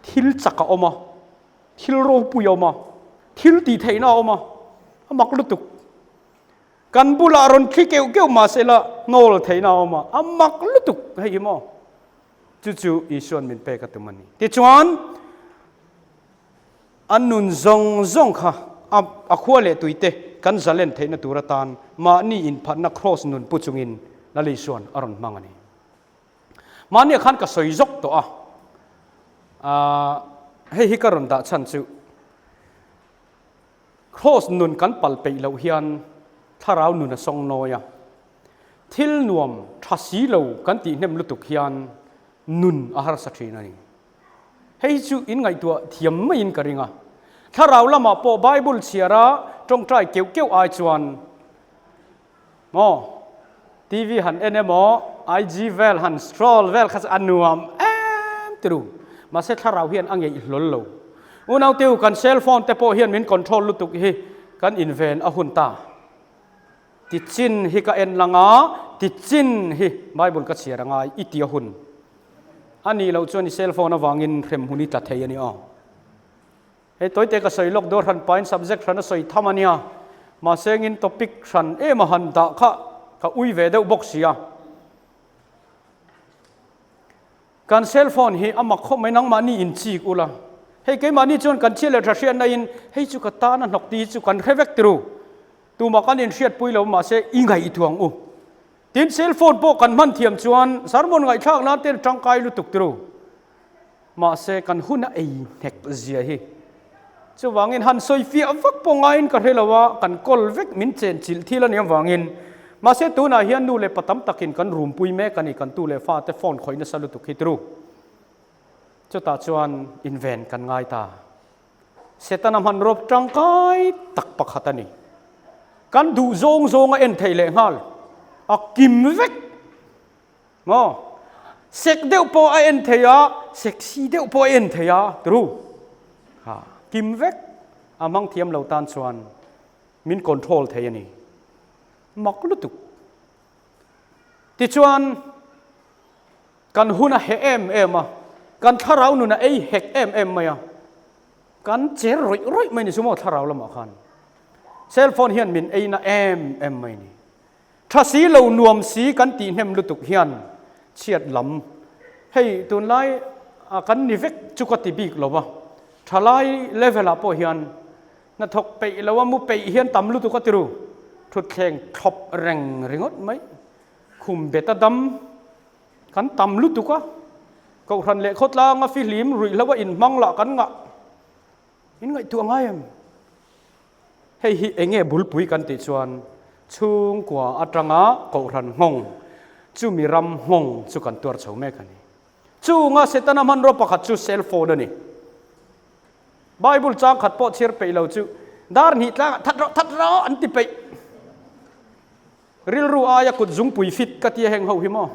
thil chak a awm a. Thil ropui a awm a, thil tih theihna a awm a, a mak lutuk. Kan bulah rawn thli keuh keuh mah se la hnawl theihna a awm a, a mak lutuk hei hi maw? Chu chu Isua'n min pek a tum a ni. Tichuan, a nun zawng zawng kha a a khua leh tuite kan zalen theihna tur atan mahni inphatna kraws nun pu chungin Lal Isua'n a rawn hmang a ni. Mahnia khan ka sawi zawk tawh a, aah hei hi ka rawn dah chhan chu Kraws nun kan pal peih loh hian thlarau nun a sawng nawi a, thil nuam tha si lo kan tih hnem lutuk hian nun a harsa thin a ni. Hei hi chu in ngaihtuah thiam maiin ka ring a, thlarau lamah pawh Bible chhiara tawngtai keuh keuh ai chuan Maw? TV han en emaw, IG vel han scroll vel kha chu a nuam em tiru. Mahse thlarau hian a ngeih hlawl lo. Unauteu kan cell phone te pawh hian min control lutuk hi kan inven a hun ta. Tichin hi ka en lang a, tichin hi Bible ka chhiar a ngai i ti a hun. A nih loh chuan i cell phone avangin hremhmun i tla thei a ni aw. Hei tawite ka sawi lawk dawr hran pain subject hran a sawi tham a nia, mahse engin topic hran em a han dah kha ka ui ve deuh bawk sia. Kan cell phone hi a mak khawp mai nangmahni in chik ula, hei keimahni chuan kan chhiat leh tha hriatna in hei chu ka tan a hnawk tih hi chu kan hre vek tiru, tumah kan inhriatpui lo mahse i ngaihtuah ang u. Tin, cell phone pawh kan hman thiam chuan sermon ngaihthlak nan ten tangkai lutuk turu. Mahse, kan hun a ei hnek zia hi. Chuvangin han sawi fiah vak pawh ngaiin ka hre lo a, kan kawl vek min chen chilh thil a nih avangin. Mahse, tunah hian nu leh pa tam takin kan rumpui mek a ni, kan tu leh fate phone khawih nasa lutuk hi turu. Chutah chuan inven kan ngai ta. Setana hmanraw tangkai tak pakhat a ni. Kan duh zawng zawng a en theih leh nghal, a kim vek. Maw? Sek deuh pawh a en thei a, sexy deuh pawh a en thei a, tru. Ha, kim vek. A hmang thiam lo tan chuan min control thei a ni. Mak lutuk. Tichuan, Kan hun a heh em em a, kan thlarau nun a ei hek em em mai a, kan cher rawih rawih mai ni chu maw thlarau lamah khan. Cell phone hian min ei na em em mai ni. Tha si lo nuam si kan tih hnem lutuk hian chhiat lam hei tunlai kan ni vek chu ka ti bik lo va, thalai level ah pawh hian hnathawk peih lo a mu peih hian tam lutuk a ti ru, thutthleng thlawp reng ringawt mai. Khum bet a dam kan tam lutuk a, Kohhran leh khawtlanga fihlim ruihhlo a inhmang lah kan ngah. In ngaihtuah ngai em? Hei hi eng nge bulpui kan tih chuan chhungkua atanga Kohhran nghawng chumi ram nghawng chu kan tuar chho mek a ni. Chunga Setana hmanraw pakhat chu cell phone a ni. Bible chang khat pawh chhiar peih lo chu dar hnih tlangah that rawh that rawh an ti peih. Rilru aia kut zungpui fit ka tia heng ho hi maw?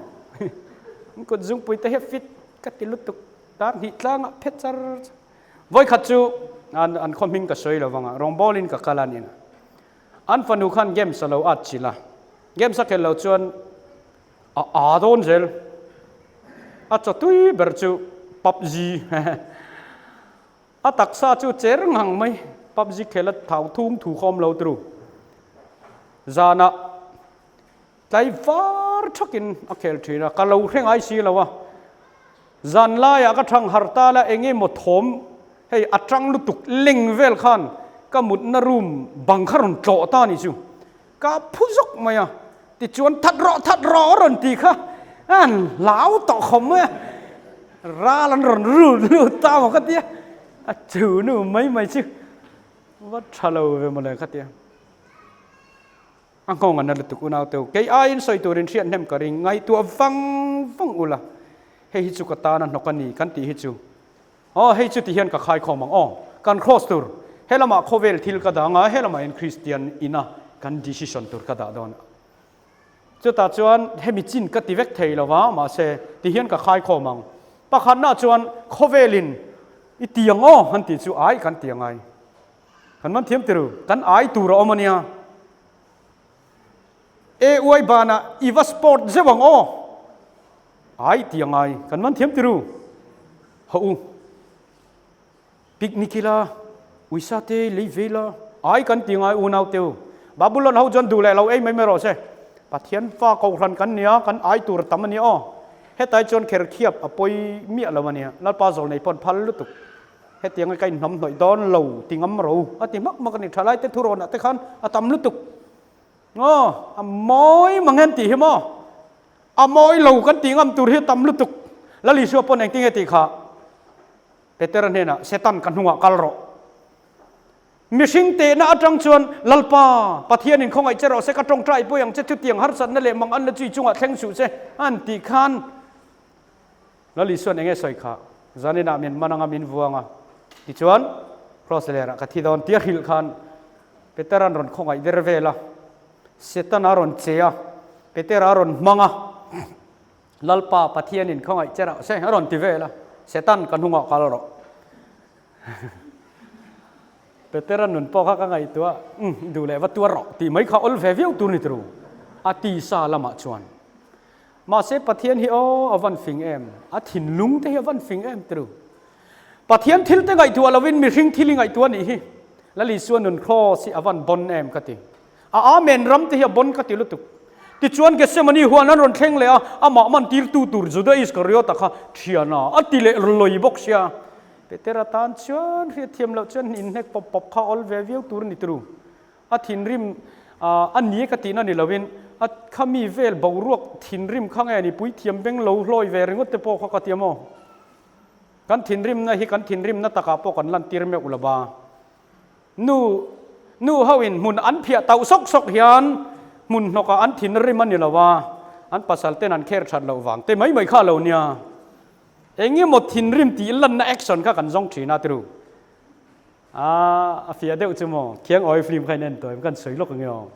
An kut zungpui te hi fit ka ti lutuk dar hnih tlangah phet char char. Vawikhat chu an an khaw hming ka sawi lo vang a, rawngbawlin ka kal a nia. An fanu khan games a lo at chilh a, games a khelh loh chuan a aa dawn zel. A chaw tui ber chu PUBG. A taksa chu cher ngang mai, PUBG khel a thau thung thu khawm lo tru. Zanah tlai var thakin a khel thin a, ka lo hre ngai si lo a. Zan laiah ka thang har ta la eng emaw thawm hei a tang lutuk leng vel khan ka mutna room bang kha rawn tlawh ta ni chu. Ka phu zawk mai a, tichuan that rawh that rawh a rawn ti kha an hlau tawh khawp mai a, ral an rawn rut lut ta maw ka tia, a chu nu mai mai chu va tha lo ve mawle ka tia. A nghawng an na lutuk unau teu, kei aiin sawi turin hriat hnem ka ring, ngaihtuah vang vang ula, hei hi chu ka tan a hnawk a ni kan tih hi chu Aw, hei chu ti hian ka khai khawm ang aw. Kan cross tur, helamah khawvel thil ka dah anga, helamah hian Kristian ina kan decision tur ka dah dawn a. Chutah chuan hemi chin ka ti vek thei lo va, mahse ti hian ka khai khawm ang. Pakhatnaah chuan khawvelin i ti ang aw han tih chu ai kan ti angai. Kan man thiam tiru, kan ai tur a awm a nia. E uai banah i va sport zeuh ang aw. Ai ti angai kan man thiam tiru. Ho u. Picnic ila, uisa te lei ve ila. Ai kan ti ngai unau te u. Babylon ho chuan duh leh lo ei mai mai rawh se. Pathian fa kohhran kan nia, kan ai tur a tam a nia aw. Hetai chuan kher khiap a pawi miah lo a nia. Lalpa zawl nei pawn phal lutuk. Hetiang hi ka inhnawm hnawih dawn lo ti ngam ro a ti hmak hmak a ni. Thalai te thurawnah te khan a tam lutuk. Aw, a mawi mang hian tih hi maw? A mawi lo kan tih ngam tur hi a tam lutuk. Lal Isua pawn engtin nge tih kha? Petera hnenah, Setan ka hnungah kal rawh. Mihring tehna atang chuan, Lalpa, Pathianin khawngaih che rawh se, ka tawngtai pawih ang che, chutiang harsatna leh mang anna chui chungah thleng suh che, an tih khan Lal Isuan enge sawi kha? Zaninah min man anga min vuang a, tichuan Cross lerah ka thi dawn tia hrilh khan Petera'n rawn khawngaih der vel a, Setana rawn che a, Petera a rawn hmang a, Lalpa Pathianin khawngaih che rah se a rawn ti vel a, Setan ka hnungah kal rawh. Petera nun pawh kha ka ngaihtuah, umm duh leh va tuar rawh tih mai kha awl ve viau tur ni turu a tisa lamah chuan. Mahse Pathian hi aw a van fing em, a thinlung te hi a van fing em turu. Pathian thil te ngaihtuah lovin mihring thil i ngaihtuah nih hi. Lal Isua nun cross hi a van bon em ka ti. A Amen ram te hi a bon ka ti lutuk. Tichuan Gethsemane huan an rawn thleng leh a, amah man tirtu tur Juda Iskariota kha thiana a ti leh lawi bawk sia. Petera tan chuan hriatthiam loh chuan inhnek pawp pawp kha awl ve viau tur a ni turu. A thinrim A ni ka tihna ni loin a khami vel boruak thinrim kha nge ni puithiam beng lo hlawi ve ringawt te pawh kha ka ti a maw? Kan thinrimna hi kan thinrimna takah pawh kan lantir meuh lo ba. Nu nu ho in hmun an phiah tauh sawk sawk hian hmun hnawkah an thinrim a ni lo a, an pasal ten an kher that loh vang te mai mai kha a lo nia. Engemaw thinrim tih lanna action kha kan zawng thin a tiru. A a fiah deuh chu maw? Khiang awi film kha in en tawh em? Kan sawi lawk ang e aw.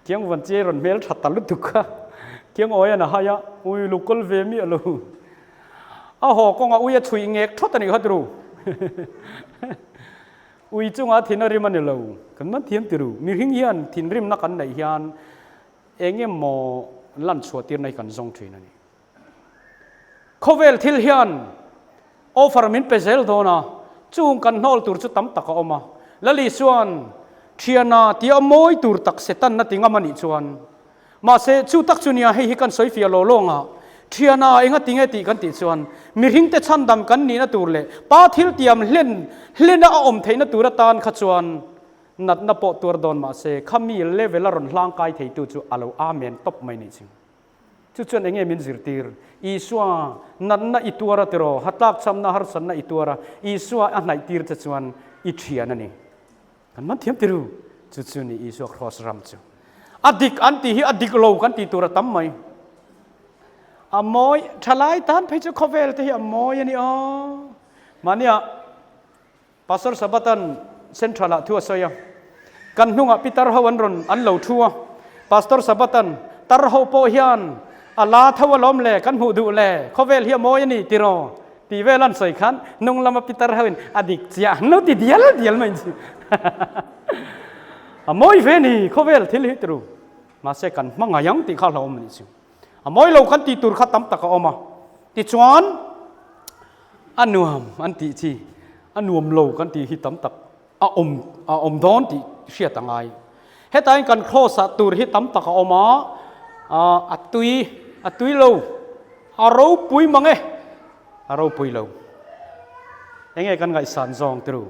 Khiang van chiai rawn hmel tha ta lutuk kha. Khiang awi an a hai a, ui lu kawl ve miah lo. A haw kawnga ui a chhuih ngek thawt a nih kha tiru. Ui chunga thin a rim a ni lo. Kan man thiam tiru. Mihring hian thinrimna kan neih hian eng emaw lan chhuah tirna hi kan zawng thin a ni. Khawvel thil hian offer min pe zel dawn a, chung kan hnawl tur chu tam tak a awm a. Lali chuan thiana tia mawi tur tak Setanna ti ngam a nih chuan. Mahse, chu tak chu nia hei hi kan sawi fiah law lawng a, thiana enga ti nge tih kan tih chuan mihringte chhandam kan nihna tur leh pa thil tiam hlen hlena a awm theihna tur atan kha chuan natna pawh tuar dawn mahse khami level a rawn hlangkai theitu chu a lo amen tawp mai nih chu. Chu chuan enge min zirtir? Isua natna i tuar a tiraw? Hatlakchhamna harsatna i tuar a, Isua a hnaihtir che chuan i thian a ni. Kan man thiam tiru. Chu chu ni Isua Kraws ram chu. A dik an tih hi a dik lo kan tih tur a tam mai. A mawi, thalai tan phei chu khawvel te hi a mawi a ni aw. Mahnia Pastor Sabatan Central ah thu a sawi a, kan hnungah pi tar ho an rawn an lo thu a, Pastor Sabatan tar ho pawh hian a la tho alawm le, kan hmuh duh le, khawvel hi a mawi a ni tiraw tih vel an sawi khan hnung lama pi tar ho in a dik chiah an lo ti dial dial mai chu. A mawi ve ni khawvel thil hi tiru, mahse kan hmangaih ang tih kha a hlauhawm a nih chu. A mawi lo kan tih tur kha tam tak a awm a, tichuan a nuam an tih chi, a nuam lo kan tih hi tam tak a awm a awm dawn tih hriat a ngai. Hetain kan cross ah tur hi tam tak a awm a, a tui a tui lo, a ropui mang e, a ropui lo. Enge kan ngaihsan zawng tiru?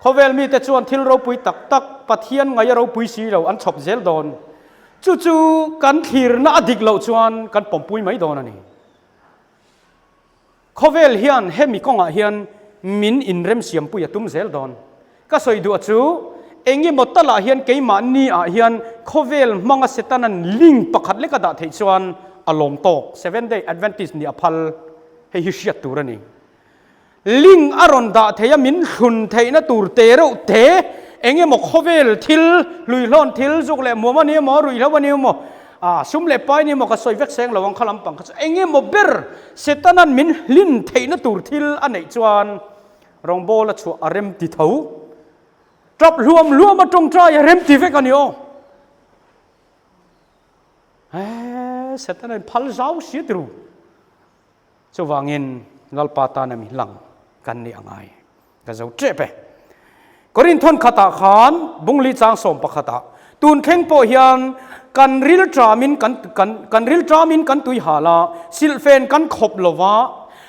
Khawvel mite chuan thil ropui tak tak Pathian ngaih a ropui si lo an chhawp zel dawn. Chu chu kan thlirna a dik loh chuan kan pawmpui mai dawn a ni. Khawvel hian hemi kawngah hian min inremsiampui a tum zel dawn. Ka sawi duh a chu, engemaw talah hian keimahni ah hian khawvel hmanga Setanan link pakhat lek a dah theih chuan a lawm tawk. Seventh Day Adventist nih a phal, hei hi hriat tur a ni. Link a rawn dah thei a, min thlun theihna tur te reuh te, eng emaw khawvel thil, hluihlawn thil, zuk leh muam a ni emaw, ruihhlo a ni emaw, ah sum leh pai a ni emaw ka sawi vek seng lo ang kha lampang kha chu eng emaw ber Setana'n min hlin theihna tur thil a neih chuan rawngbawla chhuah a rem ti tho. Tap hluam hluam a tawngtai a rem ti vek a ni aw. Eee Setana'n phal zau si a ti ru. Chuvangin Lalpa tana mi lang kan nih a ngai. Ka zo tep e. Korinth thawn khatah khan Bungli chang sawm pakhatah tun thleng pawh hian kan ril ṭamin kan kan kan ril ṭamin kan tui hal a, silhfen kan khawp lo va,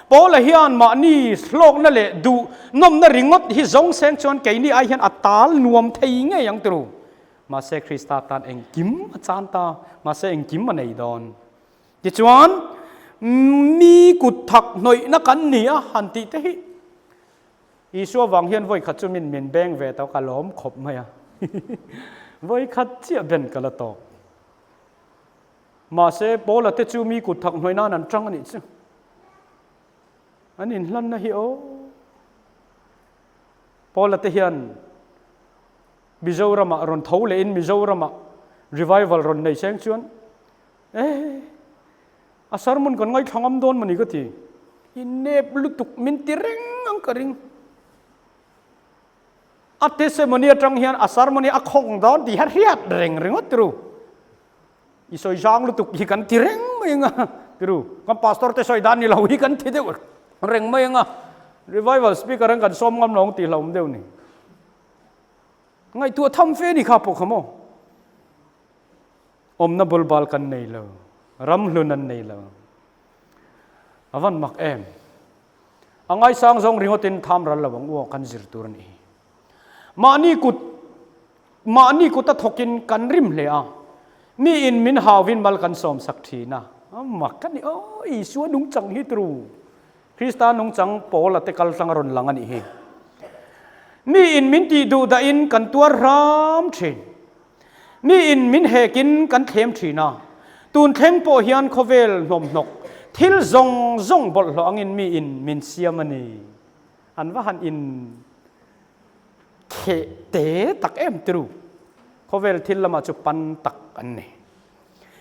Paula hian mahni hlawkna leh duh nawmna ringawt hi zawng seng chuan keini ai hian a tal nuam thei ngei ang turu. Mahse Krista tan engkim a chan ta, mahse engkim a nei dawn. Tichuan, mi kut thak hnawihna kan ni a han tih te hi Isua vang hian vawi khat chu min min beng ve tawh ka lawm khawp mai a. Vawi khat chiah ben ka la tawk. Mahse, Paula te chu mi kut thak hnawih nan an tang a nih chu. An inhlanna hi aw. Paula te hian Mizoramah rawn tho lehin Mizoramah revival rawn nei seng chuan Eh, a sermon kan ngaithla ngam dawn mawni ka ti. I nep lutuk min ti reng ang ka ring. A testimony atang hian a sermon hi a khawng dawn tih hi a hriat reng ringawt tiru. I sawi zang lutuk hi kan ti reng mai anga tiru. Kan pastor te sawi dan ni lo hi kan ti deuh reng mai anga. Revival speaker an kan sawm ngam lo ang tih hlauhawm deuh ni. Ngaihtuah tham fe ni kha pawh kha maw. Awmna bulbal kan nei lo, ram hlun an nei lo. A van mak em? A ngaisang zawng ringawtin tham ral lo ang u aw kan zir tur a nih hi. Mahni kut Mahni kuta thawkin kan rim hle a, miin min hauvin mal kan sawmsak thin a. Mak ka ni, aw Isua nungchang hi tru. Krista nungchang Paula te kal tlang a rawn lang a nih hi. Miin min tih duh dahin kan tuar hram thin. Miin min hekin kan thlem thin a. Tun thleng pawh hian khawvel hnawmhnawk thil zawng zawng bawlhhlawh angin miin min siam a ni. An va han in kheh te tak em tiru. Khawvel thil lamah chu pan tak an ni.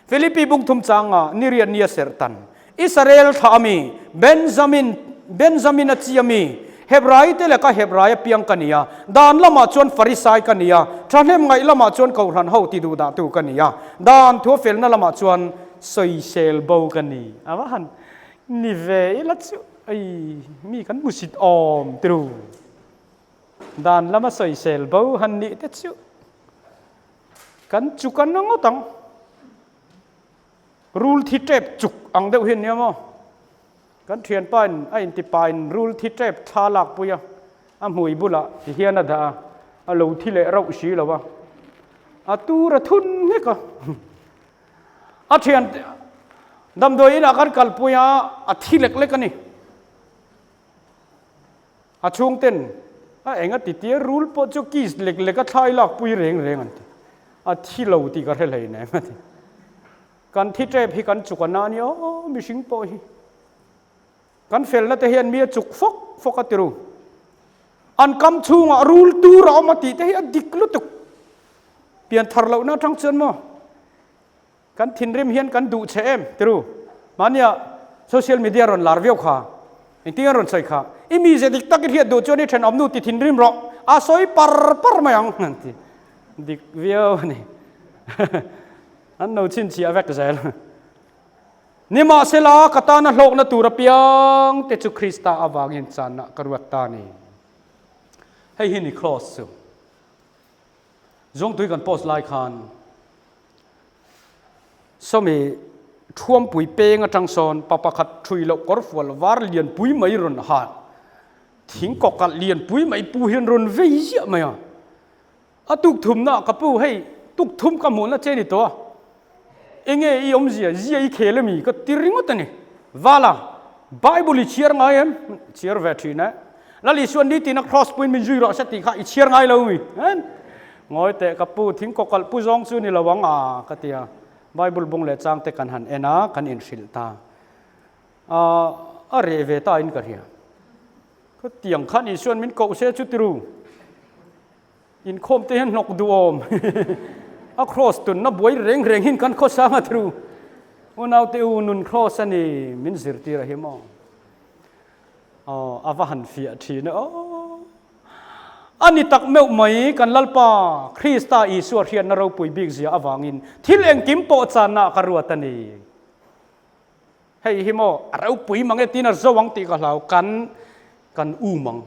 Philippi bungthum changa niriat nia serhtan, Israel thlah ami, Benjamin, Benjamin a chi ami, Hebrai te leka Hebrai a piang ka ni a, dan lamah chuan Farisai ka ni a, thahnem ngaih lamah chuan Kohhran ho ti duhdahtu ka ni a, dan thu felna lamah chuan sawisel bo ka ni. A va han ni ve ila chu ei mi kan hmusit awm tiru. Dan lama sawisel bo han nih te chu. Kan chuk a na ngawt ang. Rul thi tep chuk ang deuh hi a nia maw? Kan thianpa in a intipa in rul thi tep thla lak pui a, a hmui bulah ti hian a dah a, a lo thi leh rauh si lo a, a tur a thun nghek a. A thian damdawi inah kan kalpui a, a thi lek lek a ni. A chhungten a eng a ti tia rul pawh chu kiss lek lek a thlai lak pui reng reng an ti. A thi lo tih ka hre hlei nem a ti. Kan thi tep hi kan chuk a na nia aw mihring pawh hi. Kan felna te hian mi a chuk fawk fawk a ti ru. An kam chhungah rul tur a awm a tih te hi a dik lutuk. Pian thar lohna atang chuan maw. Kan thinrim hian kan duh che em tiru? Mahnia social media rawn lar viau kha. Engtin an rawn sawi kha? I mize dik tak i hriat duh chuan i thenawmnu ti thinrim rawh, a sawi par par mai ang an ti. Dik viau a ni. An lo chhinchhiah vek zel. Nimahsela ka tana hlawkna tur apiang te chu Krista avangin channa ka ruat ta a ni. Hei hi ni Kraws chu. Zawngtui kan post lai khan Sawmi Thuampui peng atang sawn pa pakhat thui loh kawrfual var lianpui mai rawn ha thing kawkalh lianpui mai pu hian rawn vei ziah mai a. A tuk thumna ka pu hei tuk thum ka hmuhna che ni tawh a, enge i awmzia zia i khel ami ka ti ringawt a ni. Vala, Bible i chhiar ngai em? Chhiar ve thin e. Lal Isuan nitin a cross puiin min zui rawh se tih kha i chhiar ngai lo mi? Ngawi teh ka pu, thing kawkalh pu zawng chu ni lo ang a, ka ti a. Bible bung leh chang te kan han en a, kan inhrilh ta. A reh ve ta in ka hria. Khatiang khan Isuan min koh se chu tiru. Inkhawm te hian hnawk duhawm. A cross tunna buai reng reng hin kan khawsang a tiru. Unaute u nun cross a ni min zirtir a hi maw. Aw, a va han fiah thin e aw. A ni tak meuh mai, kan Lalpa Krista Isua hriatna ropui bik zia avangin thil engkim pawh channa ka ruat a ni. Hei hi maw, a ropui mang e tiin a zo ang tih ka hlau, kan kan um ang.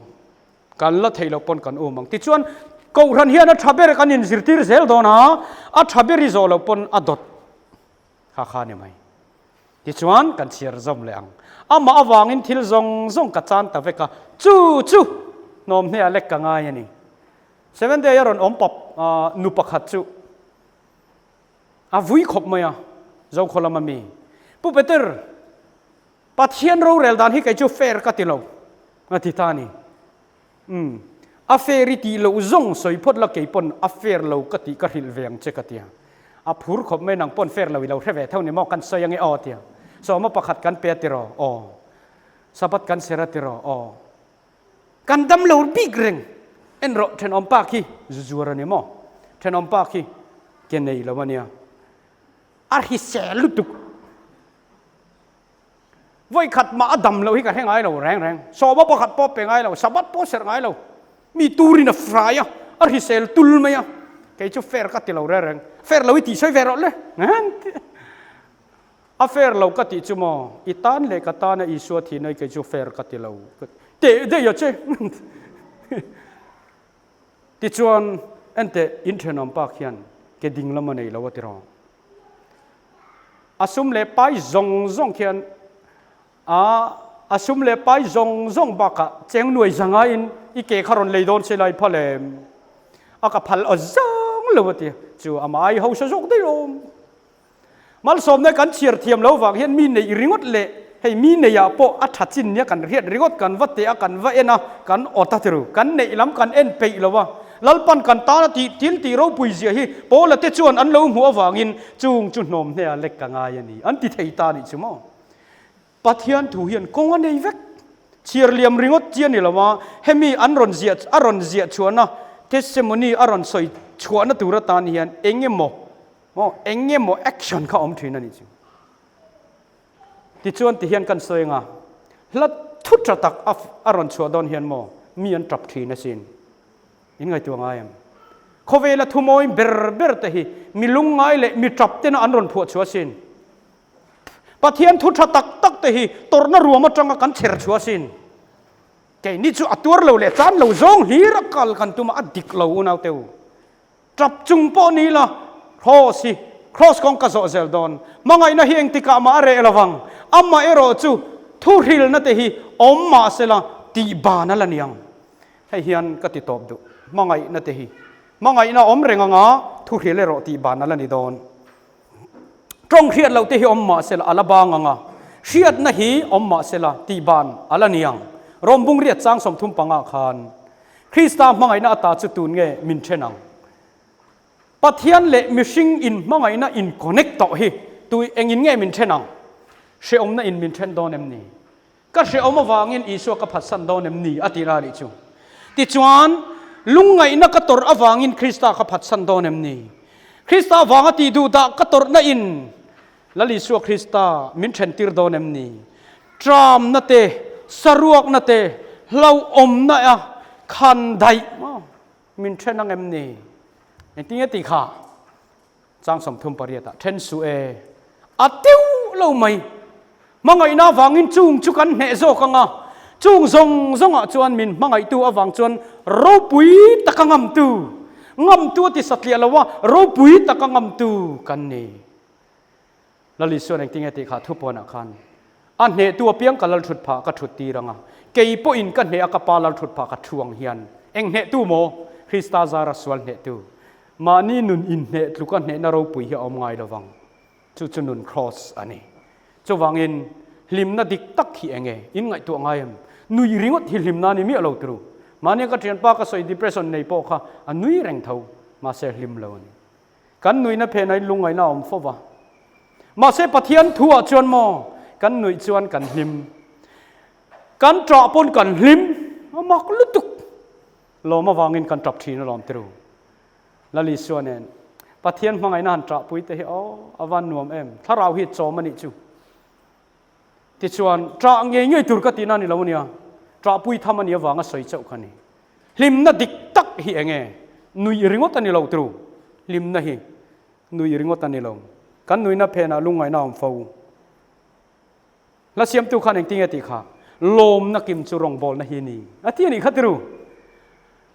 Kan la theih loh pawn kan um ang. Tichuan, Kohhran hian a tha ber kan inzirtir zel dawn a, a tha ber i zawh loh pawn a dawt kha kha a ni mai. Tichuan, kan chhiar zawm leh ang. Amah avangin thil zawng zawng ka chan ta vek a, chu chu hnawm hne a lek ka ngai a ni. Seventh Day a rawn awm pap nu pakhat chu a vui khawp mai a, Zokhaw lama mi, Pu Peter, Pathian rorel dan hi kei chu fair ka ti lo, a ti ta a ni. Umm, a fair i tih loh zawng sawi phawt la kei pawn a fair lo ka tih ka hrilh ve ang che ka ti a. A phur khawp mai nang pawn fair lo i lo hre ve tho ni maw kan sawi ange aw a ti a. Sawma pakhat kan pe a ti raw aw. Sabbath kan ser a ti raw aw. Kan dam lo bik reng en rawh thenawm pa khi zu zuar a ni maw. Thenawm pa khi ke nei lo a nia. A hrisel lutuk. Vawi khat mah a dam loh hi ka hre ngai lo reng reng. Sawma pakhat pawh pe ngai lo, Sabbath pawh serh ngai lo. Mi turin a frai a, a hrisel tul mai a. Kei chu fair ka ti lo reng reng. Fair lo i tih sawi ve rawh le. A fair lo ka tih chu maw, i tan leh ka tana Isua thihna hi kei chu fair ka ti lo. Teh daih a che. Tichuan, enteh, in thenawm pa khian ke ding lam a nei lo a ti rawh. A sum leh pai zawng zawng khian a a sum leh pai zawng zawng bakah cheng nuai zangaiin i ke kha rawn lei dawn se lai phal em? A ka phal aw zawng lo. lo a ti a, chu amah ai hausa zawk daih awm. Malsawmna kan chhiar thiam lo vang hian mi neih ringawt leh hei mi neiah pawh a tha chin nia kan hriat ringawt kan va teh a, kan va en a, kan awt a tiru. Kan neih lam kan en peih lo a, Lalpan kan tana tih thil tih ropui ziah hi Paula te chuan an lo hmuh avangin chung chu hnawm hneh a lek ka ngai a ni an ti thei ta nih chu maw. Pathian thu hian kawng a nei vek. Chhiar liam ringawt chi a ni lo a, hemi an rawn ziah a rawn ziah chhuahna testimony a rawn sawi chhuahna tur atan hian eng emaw maw eng emaw action kha a awm thin a nih chu. Tichuan tihian kan sawi anga hla thu tha tak a a rawn chhuah dawn hian maw mi an tap thin asin. In ngaihtuah ngai em? Khawvela thumawi ber ber te hi mi lungngai leh mi tap tena an rawn phuah chhuah asin. Pathian thu tha tak tak te hi tawrhna ruam atanga kan chher chhuah asin. Keini chu a tuar lo leh chan lo zawng hlir a kal kan tum a, a dik lo unau te u. Tap chung pawh ni la, Kraws hi Kraws kawng ka zawh zel dawn. Hmangaihna hi engtikah mah a reh lovang. Amah erawh chu thu hrilna te hi awm mah sela tih ban a la niang. Hei hian ka ti tawp duh. Hmangaihna te hi hmangaihna awm reng anga thu hril erawh tih ban a la ni dawn. Tawng hriat loh te hi awm mah sela a la bang ang a, hriatna hi awm mah sela tih ban a la ni ang. Rom bung riat chang 35 khan Krista hmangaihna ata chu tun nge min then ang? Pathian leh mihring in hmangaihna in connect tawh hi tui engin nge min then ang? Hrehawmna in min then dawn em ni? Ka hrehawm avangin Isua ka phatsan dawn em ni? a ti la nih chu. Tichuan, lungngaihna ka tawrh avangin Krista ka phatsan dawn em ni? Krista avanga tih duh dah ka tawrhna in Lal Isua Krista min thentir dawn em ni? Tramna te, saruakna te, hlauhawmna a khan daih maw min then ang em ni? Engtin nge tih kha? Chang 38 ah then suh e. A teuh lo mai. Hmangaihna avangin chung chu kan hneh zawk ang a, chung zawng zawngah chuan min hmangaihtu avang chuan ropui taka ngamtu, ngamtu a ti satliah lo a, ropui taka ngamtu kan ni. Lal Isuan engtin nge tih kha thupuanah khan a hnehtu apiang ka lal thut phah ka thut tir ang a, kei pawhin ka hneh a ka pa lal thut phah ka thu ang hian eng hnehtu maw? Krista zara sual hnehtu. Mahni nun inhneh tluka hnehna ropui hi a awm ngai lovang. Chu chu nun kraws a ni. Chuvangin hlimna dik tak hi eng nge? In ngaihtuah ngai em? Nui ringawt hi hlimna a ni miah lo turu. Mahni ka thianpa ka sawi depression nei pawh kha a nui reng tho, mahse hlim lo a ni. Kan nuihna phenah in lungngaihna a awm fo va. Mahse Pathian thu ah chuan maw kan nuih chuan kan hlim. Kan ṭah pawn kan hlim. A mak lutuk. Lawm avangin kan ṭap ṭhin alawm tiru. Lal Isua nen Pathian hmangaihna han ṭahpui te hi aw a van nuam em. Thlarau hi chawm a nih chu. Tichuan ṭah ngei ngei tur ka tihna a ni lo ania. Ṭahpui tham a nih avanga sawi chauh kha a ni. Hlimna dik tak hi eng nge? Nuih ringawt a ni lo tru. Hlimna hi nuih ringawt a ni lo. Kan nuihna phenah lungngaihna a awm fo. Hla siamtu khan engtin nge tih kha? Lawmna kim chu rawngbawlna hi a ni a ti a nih kha tiru.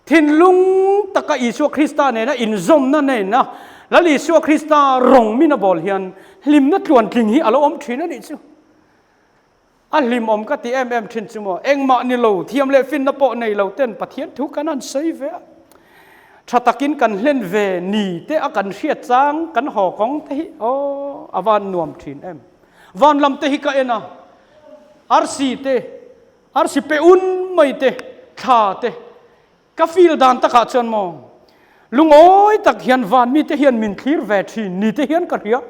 Thinlung taka Isua Krista nena inzawmna nena Lal Isua Krista rawng min a bawl hian hlimna tluantling hi a lo awm thin a nih chu. A hlimawm ka ti em em thin chu maw? Engmah ni lo, thiam leh finna pawh nei lo ten Pathian thu kan han sawi ve a. Tha takin kan hlen ve ni te a kan hriat chang kan haw kawng te hi aw a van nuam thin em. Van lam te hi ka en a, arsi te, arsi pe un mai te, thla te, ka feel dan takah chuan maw lungawi tak hian van mite hian min thlir ve thin ni te hian ka hria.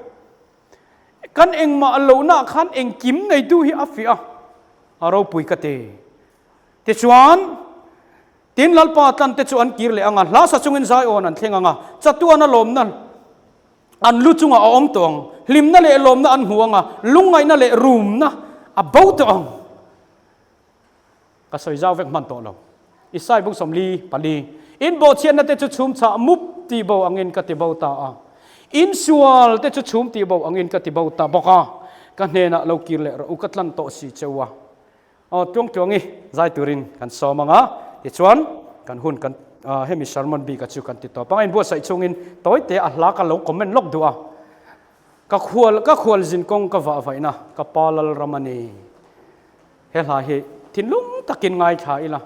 Kan engmah lohna khan engkim neitu hi a fiah a, a ropui ka ti. Tichuan, tin Lalpa tlante chu an kir leh ang a, hla sa chungin Zion an thleng ang a, chatuana lawmna an lu chungah a awm tawh ang, hlimna leh lawmna an hmu ang a, lungngaihna leh rumna a bo tawh ang. Ka sawi zau vek hman tawh lo. Isai bung 44, In bawhchhiatna te chu chhum chhah mup tih bo angin ka ti bo ta a, in sual te chu chhum tih bo angin ka ti bo ta bawk a, ka hnenah lo kir leh rawh u, ka tlan tawh si che u a. Aw, tuang tuangi zai turin kan sawm ang a, tichuan kan hun kan hemi sermon bika chu kan ti tawp ang a, inbuatsaih chungin tawite a hla ka lo comment lawk duh a, ka khual ka khual zin kawng ka vah vaihna ka pa Lalram a ni. He hla hi thinlung takin ngaithla ila,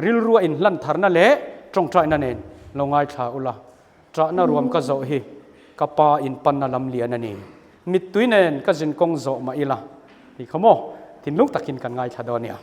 rilrua inhlan tharna leh tawngtaina nen lo ngaithla ula. Ṭahna ruam ka zawh hi ka pa in panna lam lian a ni. Mittui nen ka zin kawng zawh mah ila tih kha maw thinlung takin kan ngaithla dawn nia.